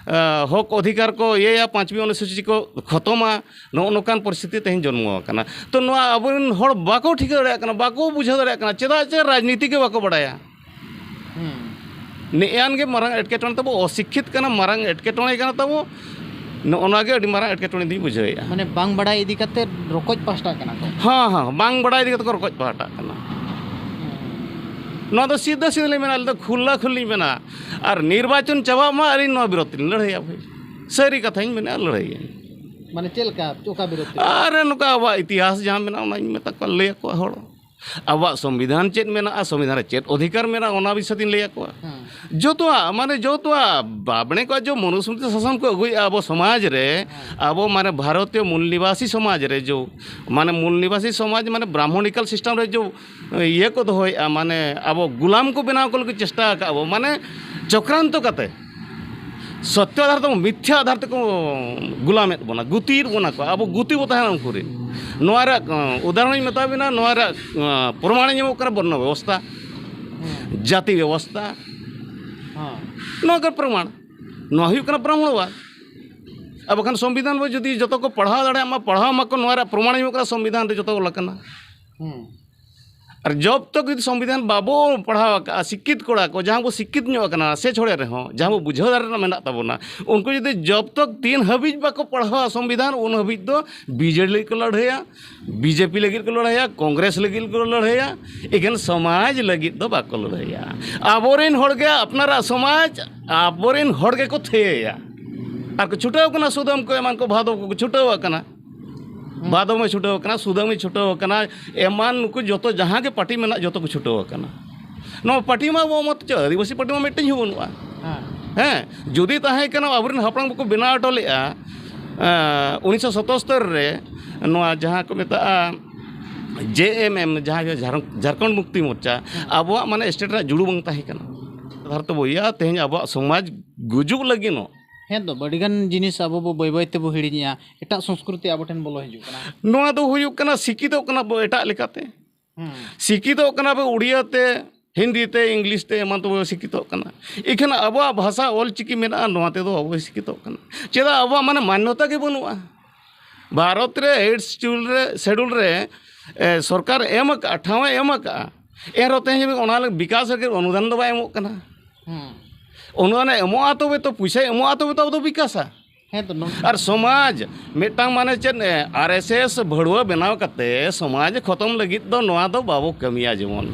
ᱮ, ᱦᱚᱠ ᱚᱫᱷᱤᱠᱟᱨ ᱠᱚ ᱤᱭᱟᱹᱭᱟ, ᱯᱟᱸᱪᱣᱤ ᱚᱱᱩᱥᱩᱪᱤ ᱠᱚ ᱠᱷᱚᱛᱚᱢᱟ᱾ ᱱᱚᱜᱼᱚ ᱱᱚᱝᱠᱟᱱ ᱯᱚᱨᱤᱥᱛᱷᱤᱛᱤ ᱛᱮᱦᱮᱧ ᱡᱚᱱᱢᱚ ᱟᱠᱟᱱᱟ᱾ ᱛᱚ ᱱᱚᱣᱟ ᱟᱵᱚᱨᱮᱱ ᱦᱚᱲ ᱵᱟᱠᱚ ᱴᱷᱤᱠᱟᱹ ᱫᱟᱲᱮᱭᱟᱜ ᱠᱟᱱᱟ, ᱵᱟᱠᱚ ᱵᱩᱡᱷᱟᱹᱣ ᱫᱟᱲᱮᱭᱟᱜ ᱠᱟᱱᱟ, ᱪᱮᱫᱟᱜ ᱪᱮ ᱨᱟᱡᱽᱱᱤᱛᱤ ᱜᱮ ᱵᱟᱠᱚ ᱵᱟᱲᱟᱭᱟ᱾ ᱦᱩᱸ᱾ ᱱᱮᱜᱼᱮ ᱱᱤᱭᱟᱹ ᱜᱮ ᱢᱟᱨᱟᱝ ᱮᱴᱠᱮᱴᱚᱬᱮ ᱛᱟᱵᱚ, ᱚᱥᱤᱠᱠᱷᱤᱛ ᱠᱟᱱᱟ, ᱢᱟᱨᱟᱝ ᱮᱴᱠᱮᱴᱚᱬᱮ ᱠᱟᱱᱟ ᱛᱟᱵᱚ᱾ ᱱᱚᱜᱼᱚ ᱱᱚᱣᱟ ᱜᱮ ᱟᱹᱰᱤ ᱢᱟᱨᱟᱝ ᱮᱴᱠᱮᱴᱚᱬᱮ ᱫᱚᱧ ᱵᱩᱡᱷᱟᱹᱣᱮᱫᱼᱟ᱾ ᱢᱟᱱᱮ ᱵᱟᱝ ᱵᱟᱲᱟᱭ ᱤᱫᱤ ᱠᱟᱛᱮ ᱨᱚᱠᱚᱡ ᱯᱟᱥᱴᱟ ᱠᱟᱱᱟ ᱠᱚ᱾ ᱦᱮᱸ, ᱦᱮᱸ, ᱵᱟᱝ ᱵᱟᱲᱟᱭ ᱤᱫᱤ ᱠᱟᱛᱮ ᱠᱚ ᱨᱚᱠᱚᱡ ᱯᱟᱦᱴᱟᱜ ᱠᱟᱱᱟ᱾ ᱦᱩᱸ᱾ ᱱᱚᱣᱟ ᱫᱚ ᱥᱤᱫᱷᱟᱹ ᱥᱤᱫᱷᱟᱹ ᱞᱤᱧ ᱢᱮᱱᱟ, ᱟᱹᱞᱤᱧ ᱫᱚ ᱠᱷᱩᱞᱟ ᱠᱷᱩᱞᱤᱧ ᱢᱮᱱᱟ᱾ ᱟᱨ ᱱᱤᱨᱵᱟᱪᱚᱱ ᱪᱟᱵᱟᱜ ᱢᱟ, ᱟᱹᱞᱤᱧ ᱱᱚᱣᱟ ᱵᱤᱨᱳᱫᱷ ᱞᱤᱧ ᱞᱟᱹᱲᱦᱟᱹᱭᱟ ᱵᱷᱟᱹᱭ᱾ ᱥᱟᱹᱨᱤ ᱠᱟᱛᱷᱟᱧ ᱢᱮᱱᱟ, ᱞᱟᱹᱲᱦᱟᱹᱭᱟᱹᱧ᱾ ᱢᱟᱱᱮ ᱪᱮᱫ ᱞᱮᱠᱟ, ᱚᱠᱟ ᱵᱤᱨᱳᱫᱷ ᱛᱮ? ᱟᱨ ᱱᱚᱝᱠᱟ ᱟᱵᱚᱣᱟᱜ ᱤᱛᱤᱦᱟᱥ ᱡᱟᱦᱟᱸ ᱢᱮᱱᱟᱜᱼᱟ, ᱚᱱᱟᱧ ᱢᱮᱛᱟ ᱠᱚᱣᱟ, ᱞᱟᱹᱭ ᱟᱠᱚᱣᱟ ᱦᱚᱲ᱾ ᱟᱵᱚᱣᱟᱜ ᱥᱚᱝᱵᱤᱫᱷᱟᱱ ᱪᱮᱫ ᱢᱮᱱᱟᱜᱼᱟ, ᱥᱚᱝᱵᱤᱫᱷᱟᱱ ᱨᱮ ᱪᱮᱫ ᱚᱫᱷᱤᱠᱟᱨ ᱢᱮᱱᱟᱜᱼᱟ, ᱚᱱᱟ ᱵᱤᱥᱚᱭ ᱛᱤᱧ ᱞᱟᱹᱭ ᱟᱠᱚᱣᱟ᱾ ᱦᱮᱸ᱾ ᱡᱚᱛᱚᱣᱟᱜ, ᱢᱟᱱᱮ ᱡᱚᱛᱚᱣᱟᱜ ᱟᱵᱚ ᱠᱚᱣᱟᱜ ᱡᱚ ᱢᱚᱱᱩᱥᱢᱨᱤᱛᱤ ᱥᱟᱥᱚᱱ ᱠᱚ ᱟᱹᱜᱩᱭᱮᱫᱼᱟ ᱟᱵᱚ ᱥᱚᱢᱟᱡᱽ ᱨᱮ, ᱦᱮᱸ᱾ ᱟᱵᱚ ᱢᱟᱱᱮ ᱵᱷᱟᱨᱚᱛᱤᱭᱚ ᱢᱩᱞ ᱱᱤᱵᱟᱥᱤ ᱥᱚᱢᱟᱡᱽ ᱨᱮ ᱡᱚ, ᱢᱟᱱᱮ ᱢᱩᱞ ᱱᱤᱵᱟᱥᱤ ᱥᱚᱢᱟᱡᱽ ᱢᱟᱱᱮ ᱵᱨᱟᱦᱢᱚᱱᱤᱠᱟᱞ ᱥᱤᱥᱴᱮᱢ ᱨᱮ ᱡᱚ ᱤᱭᱟᱹ ᱠᱚ ᱫᱚᱦᱚᱭᱮᱫᱼᱟ, ᱢᱟᱱᱮ ᱟᱵᱚ ᱜᱩᱞᱟᱢ ᱠᱚ ᱵᱮᱱᱟᱣ ᱠᱚ ᱞᱟᱹᱜᱤᱫ ᱪᱮᱥᱴᱟ ᱟᱠᱟᱫ ᱟᱵᱚ, ᱢᱟᱱᱮ ᱪᱚᱠᱨᱟᱱᱛᱚ ᱠᱟᱛᱮ᱾ ᱥᱚᱛᱭᱚ ᱟᱫᱷᱟᱨ ᱛᱮ, ᱢᱤᱛᱷᱭᱟ ᱟᱫᱷᱟᱨ ᱛᱮᱠᱚ ᱜᱩᱞᱟᱢᱮᱫ ᱵᱚᱱᱟ, ᱜᱩᱛᱤᱭᱮᱫ ᱵᱚᱱᱟ ᱠᱚ, ᱟᱵᱚ ᱜᱩᱛᱤ ᱵᱚ ᱛᱟᱦᱮᱱᱟ ᱩᱱᱠᱩ ᱨᱮᱱ᱾ ᱱᱚᱣᱟ ᱨᱮᱭᱟᱜ, ᱟᱸ, ᱩᱫᱟᱦᱚᱨᱚᱱ ᱤᱧ ᱢᱮᱛᱟ ᱵᱤᱱᱟ, ᱱᱚᱣᱟ ᱨᱮᱭᱟᱜ, ᱟᱸ, ᱯᱨᱚᱢᱟᱬ ᱤᱧ ᱮᱢᱚᱜ ᱠᱟᱱᱟ, ᱵᱚᱨᱱᱚ ᱵᱮᱵᱚᱥᱛᱷᱟ, ᱦᱮᱸ᱾ ᱡᱟᱹᱛᱤ ᱵᱮᱵᱚᱥᱛᱷᱟ, ᱦᱮᱸ᱾ ᱱᱚᱣᱟ ᱠᱚ ᱯᱨᱚᱢᱟᱬ᱾ ᱱᱚᱣᱟ ᱦᱩᱭᱩᱜ ᱠᱟᱱᱟ ᱵᱨᱟᱦᱢᱚᱬᱵᱟᱫᱽ᱾ ᱟᱨ ᱵᱟᱠᱷᱟᱱ ᱥᱚᱝᱵᱤᱫᱷᱟᱱ ᱵᱚ ᱡᱩᱫᱤ ᱡᱚᱛᱚ ᱠᱚ ᱯᱟᱲᱦᱟᱣ ᱫᱟᱲᱮᱭᱟᱜ ᱢᱟ, ᱯᱟᱲᱦᱟᱣ ᱢᱟᱠᱚ, ᱱᱚᱣᱟ ᱨᱮᱭᱟᱜ ᱯᱨᱚᱢᱟᱬ ᱤᱧ ᱮᱢᱚᱜ ᱠᱟᱱᱟ, ᱥᱚᱝᱵᱤᱫᱷᱟᱱ ᱨᱮ ᱡᱚᱛᱚ ᱚᱞ ᱟᱠᱟᱱᱟ᱾ ᱦᱮᱸ᱾ ᱟᱨ ᱡᱚᱵ ᱛᱚᱠ ᱡᱩᱫᱤ ᱥᱚᱝᱵᱤᱫᱷᱟᱱ ᱵᱟᱵᱚ ᱯᱟᱲᱦᱟᱣ ᱟᱠᱟᱫᱼᱟ, ᱥᱤᱠᱠᱷᱤᱛ ᱠᱚᱲᱟ ᱠᱚ, ᱡᱟᱦᱟᱸ ᱵᱚ ᱥᱤᱠᱠᱷᱤᱛ ᱧᱚᱜ ᱟᱠᱟᱱᱟ, ᱥᱮ ᱪᱷᱚᱲᱮ ᱨᱮᱦᱚᱸ, ᱡᱟᱦᱟᱸ ᱵᱚ ᱵᱩᱡᱷᱟᱹᱣ ᱫᱟᱲᱮ ᱨᱮᱱᱟᱜ ᱢᱮᱱᱟᱜ ᱛᱟᱵᱚᱱᱟ, ᱩᱱᱠᱩ ᱡᱩᱫᱤ ᱡᱚᱵ ᱛᱚᱠ ᱛᱤᱱ ᱦᱟᱹᱵᱤᱡ ᱵᱟᱠᱚ ᱯᱟᱲᱦᱟᱣᱟ ᱥᱚᱝᱵᱤᱫᱷᱟᱱ, ᱩᱱ ᱦᱟᱹᱵᱤᱡ ᱫᱚ ᱵᱤᱡᱮᱰᱤ ᱞᱟᱹᱜᱤᱫ ᱠᱚ ᱞᱟᱹᱲᱦᱟᱹᱭᱟ, ᱵᱤᱡᱮᱯᱤ ᱞᱟᱹᱜᱤᱫ ᱠᱚ ᱞᱟᱹᱲᱦᱟᱹᱭᱟ, ᱠᱚᱝᱜᱨᱮᱥ ᱞᱟᱹᱜᱤᱫ ᱠᱚ ᱞᱟᱹᱲᱦᱟᱹᱭᱟ, ᱮᱠᱷᱮᱱ ᱥᱚᱢᱟᱡᱽ ᱞᱟᱹᱜᱤᱫ ᱫᱚ ᱵᱟᱠᱚ ᱞᱟᱹᱲᱦᱟᱹᱭᱟ᱾ ᱟᱵᱚᱨᱮᱱ ᱦᱚᱲᱜᱮ ᱟᱯᱱᱟᱨᱟᱜ ᱥᱚᱢᱟᱡᱽ, ᱟᱵᱚᱨᱮᱱ ᱦᱚᱲ ᱜᱮᱠᱚ ᱛᱷᱤᱭᱟᱹᱭᱟ᱾ ᱟᱨ ᱠᱚ ᱪᱷᱩᱴᱟᱹᱣ ᱠᱟᱱᱟ, ᱥᱩᱫᱟᱹᱢ ᱠᱚ ᱮᱢᱟᱱ ᱠᱚ ᱵᱷᱟᱫᱚ ᱠᱚᱠᱚ ᱪᱷᱩᱴᱟᱹᱣ ᱟᱠᱟᱱᱟ᱾ ᱵᱷᱟᱫᱚᱢ ᱮ ᱪᱷᱩᱴᱟᱹᱣ ᱟᱠᱟᱱᱟ, ᱥᱩᱫᱟᱹᱢ ᱮ ᱪᱷᱩᱴᱟᱹᱣ ᱟᱠᱟᱱᱟ, ᱮᱢᱟᱱ ᱱᱩᱠᱩ ᱡᱚᱛᱚ ᱡᱟᱦᱟᱸ ᱜᱮ ᱯᱟᱨᱴᱤ ᱢᱮᱱᱟᱜ, ᱡᱚᱛᱚ ᱠᱚ ᱪᱷᱩᱴᱟᱹᱣ ᱟᱠᱟᱱᱟ᱾ ᱱᱚᱣᱟ ᱯᱟᱨᱴᱤ ᱢᱟ ᱟᱵᱚ ᱢᱚᱛ ᱪᱚ ᱟᱹᱫᱤᱵᱟᱹᱥᱤ ᱯᱟᱨᱴᱤ ᱢᱟ ᱢᱤᱫᱴᱮᱱ ᱦᱚᱸ ᱵᱟᱹᱱᱩᱜᱼᱟ᱾ ᱦᱮᱸ᱾ ᱦᱮᱸ, ᱡᱩᱫᱤ ᱛᱟᱦᱮᱸ ᱠᱟᱱᱟ, ᱟᱵᱚᱨᱮᱱ ᱦᱟᱯᱲᱟᱢ ᱠᱚᱠᱚ ᱵᱮᱱᱟᱣ ᱦᱚᱴᱚ ᱞᱮᱫᱼᱟ, ᱮᱸ, ᱩᱱᱤᱥᱥᱚ ᱥᱚᱛᱚᱥᱛᱚᱨ ᱨᱮ ᱱᱚᱣᱟ ᱡᱟᱦᱟᱸ ᱠᱚ ᱢᱮᱛᱟᱜᱼᱟ ᱡᱮ ᱮᱢ ᱮᱢ, ᱡᱟᱦᱟᱸ ᱡᱷᱟᱨ-, ᱡᱷᱟᱨᱠᱷᱚᱸᱰ ᱢᱩᱠᱛᱤ ᱢᱳᱨᱪᱟ, ᱦᱮᱸ᱾ ᱟᱵᱚᱣᱟᱜ ᱢᱟᱱᱮ ᱥᱴᱮᱴ ᱨᱮᱱᱟᱜ ᱡᱩᱲᱩ ᱵᱟᱝ ᱛᱟᱦᱮᱸ ᱠᱟᱱᱟ᱾ ᱫᱷᱟᱨᱛᱮ ᱵᱚᱭᱦᱟ, ᱛᱮᱦᱮᱧ ᱟᱵᱚᱣᱟᱜ ᱥᱚᱢᱟᱡᱽ ᱜᱩᱡᱩᱜ ᱞᱟᱹᱜᱤᱫ ᱱᱚ ᱦᱮᱸ ᱫᱚ, ᱟᱹᱰᱤᱜᱟᱱ ᱡᱤᱱᱤᱥ ᱟᱵᱚ ᱵᱚ ᱵᱟᱹᱭ ᱵᱟᱹᱭ ᱛᱮᱵᱚ ᱦᱤᱲᱤᱧᱮᱜᱼᱟ, ᱮᱴᱟᱜ ᱥᱚᱝᱥᱠᱨᱤᱛᱤ ᱟᱵᱚ ᱴᱷᱮᱱ ᱵᱚᱞᱚ ᱦᱤᱡᱩᱜ ᱠᱟᱱᱟ᱾ ᱱᱚᱣᱟ ᱫᱚ ᱦᱩᱭᱩᱜ ᱠᱟᱱᱟ, ᱥᱤᱠᱠᱷᱤᱛᱚᱜ ᱠᱟᱱᱟ ᱵᱚ ᱮᱴᱟᱜ ᱞᱮᱠᱟᱛᱮ᱾ ᱦᱩᱸ᱾ ᱥᱤᱠᱠᱷᱤᱛᱚᱜ ᱠᱟᱱᱟ ᱵᱚ ᱩᱲᱤᱭᱟ ᱛᱮ, ᱦᱤᱱᱫᱤ ᱛᱮ, ᱤᱝᱞᱤᱥ ᱛᱮ, ᱮᱢᱟᱱ ᱛᱮᱵᱚ ᱥᱤᱠᱠᱷᱤᱛᱚᱜ ᱠᱟᱱᱟ᱾ ᱤᱠᱷᱟᱹᱱ ᱟᱵᱚᱣᱟᱜ ᱵᱷᱟᱥᱟ ᱚᱞ ᱪᱤᱠᱤ ᱢᱮᱱᱟᱜᱼᱟ, ᱱᱚᱣᱟ ᱛᱮᱫᱚ ᱵᱟᱵᱚ ᱥᱤᱠᱠᱷᱤᱛᱚᱜ ᱠᱟᱱᱟ᱾ ᱪᱮᱫᱟᱜ? ᱟᱵᱚᱣᱟᱜ ᱢᱟᱱᱮ ᱢᱟᱱᱱᱚᱛᱟ ᱜᱮ ᱵᱟᱹᱱᱩᱜᱼᱟ᱾ ᱵᱷᱟᱨᱚᱛ ᱨᱮ ᱮᱭᱤᱴ ᱥᱤᱰᱩᱞ ᱨᱮ, ᱥᱤᱰᱩᱞ ᱨᱮ, ᱮ, ᱥᱚᱨᱠᱟᱨ ᱮᱢ ᱟᱠᱟᱫᱼᱟ, ᱴᱷᱟᱶ ᱮ ᱮᱢ ᱟᱠᱟᱫᱼᱟ, ᱮᱱ ᱨᱮᱦᱚᱸ ᱛᱮᱦᱮᱧ ᱦᱟᱹᱵᱤᱡ ᱚᱱᱟ ᱞᱟᱹᱜᱤᱫ ᱵᱤᱠᱟᱥ ᱞᱟᱹᱜᱤᱫ ᱚᱱᱩᱫᱟᱱ ᱫᱚ ᱵᱟᱭ ᱮᱢᱚᱜ ᱠᱟᱱᱟ᱾ ᱦᱩᱸ᱾ ᱚᱱᱩᱫᱟᱱᱮ ᱮᱢᱚᱜᱼᱟ ᱛᱚᱵᱮ ᱛᱚ, ᱯᱚᱭᱥᱟᱭ ᱮᱢᱚᱜᱼᱟ ᱛᱚᱵᱮ ᱛᱚ ᱟᱵᱚ ᱫᱚ ᱵᱤᱠᱟᱥᱟ᱾ ᱦᱮᱸ ᱛᱚ, ᱱᱚᱝᱠᱟ᱾ ᱟᱨ ᱥᱚᱢᱟᱡᱽ, ᱢᱤᱫᱴᱟᱝ ᱢᱟᱱᱮ ᱪᱮᱫ, ᱮ, ᱟᱨ ᱮᱥ ᱮᱥ ᱵᱷᱟᱹᱲᱩᱣᱟᱹ ᱵᱮᱱᱟᱣ ᱠᱟᱛᱮ ᱥᱚᱢᱟᱡᱽ ᱠᱷᱚᱛᱚᱢ ᱞᱟᱹᱜᱤᱫ ᱫᱚ ᱱᱚᱣᱟ ᱫᱚ ᱵᱟᱵᱚ ᱠᱟᱹᱢᱤᱭᱟ ᱡᱮᱢᱚᱱ᱾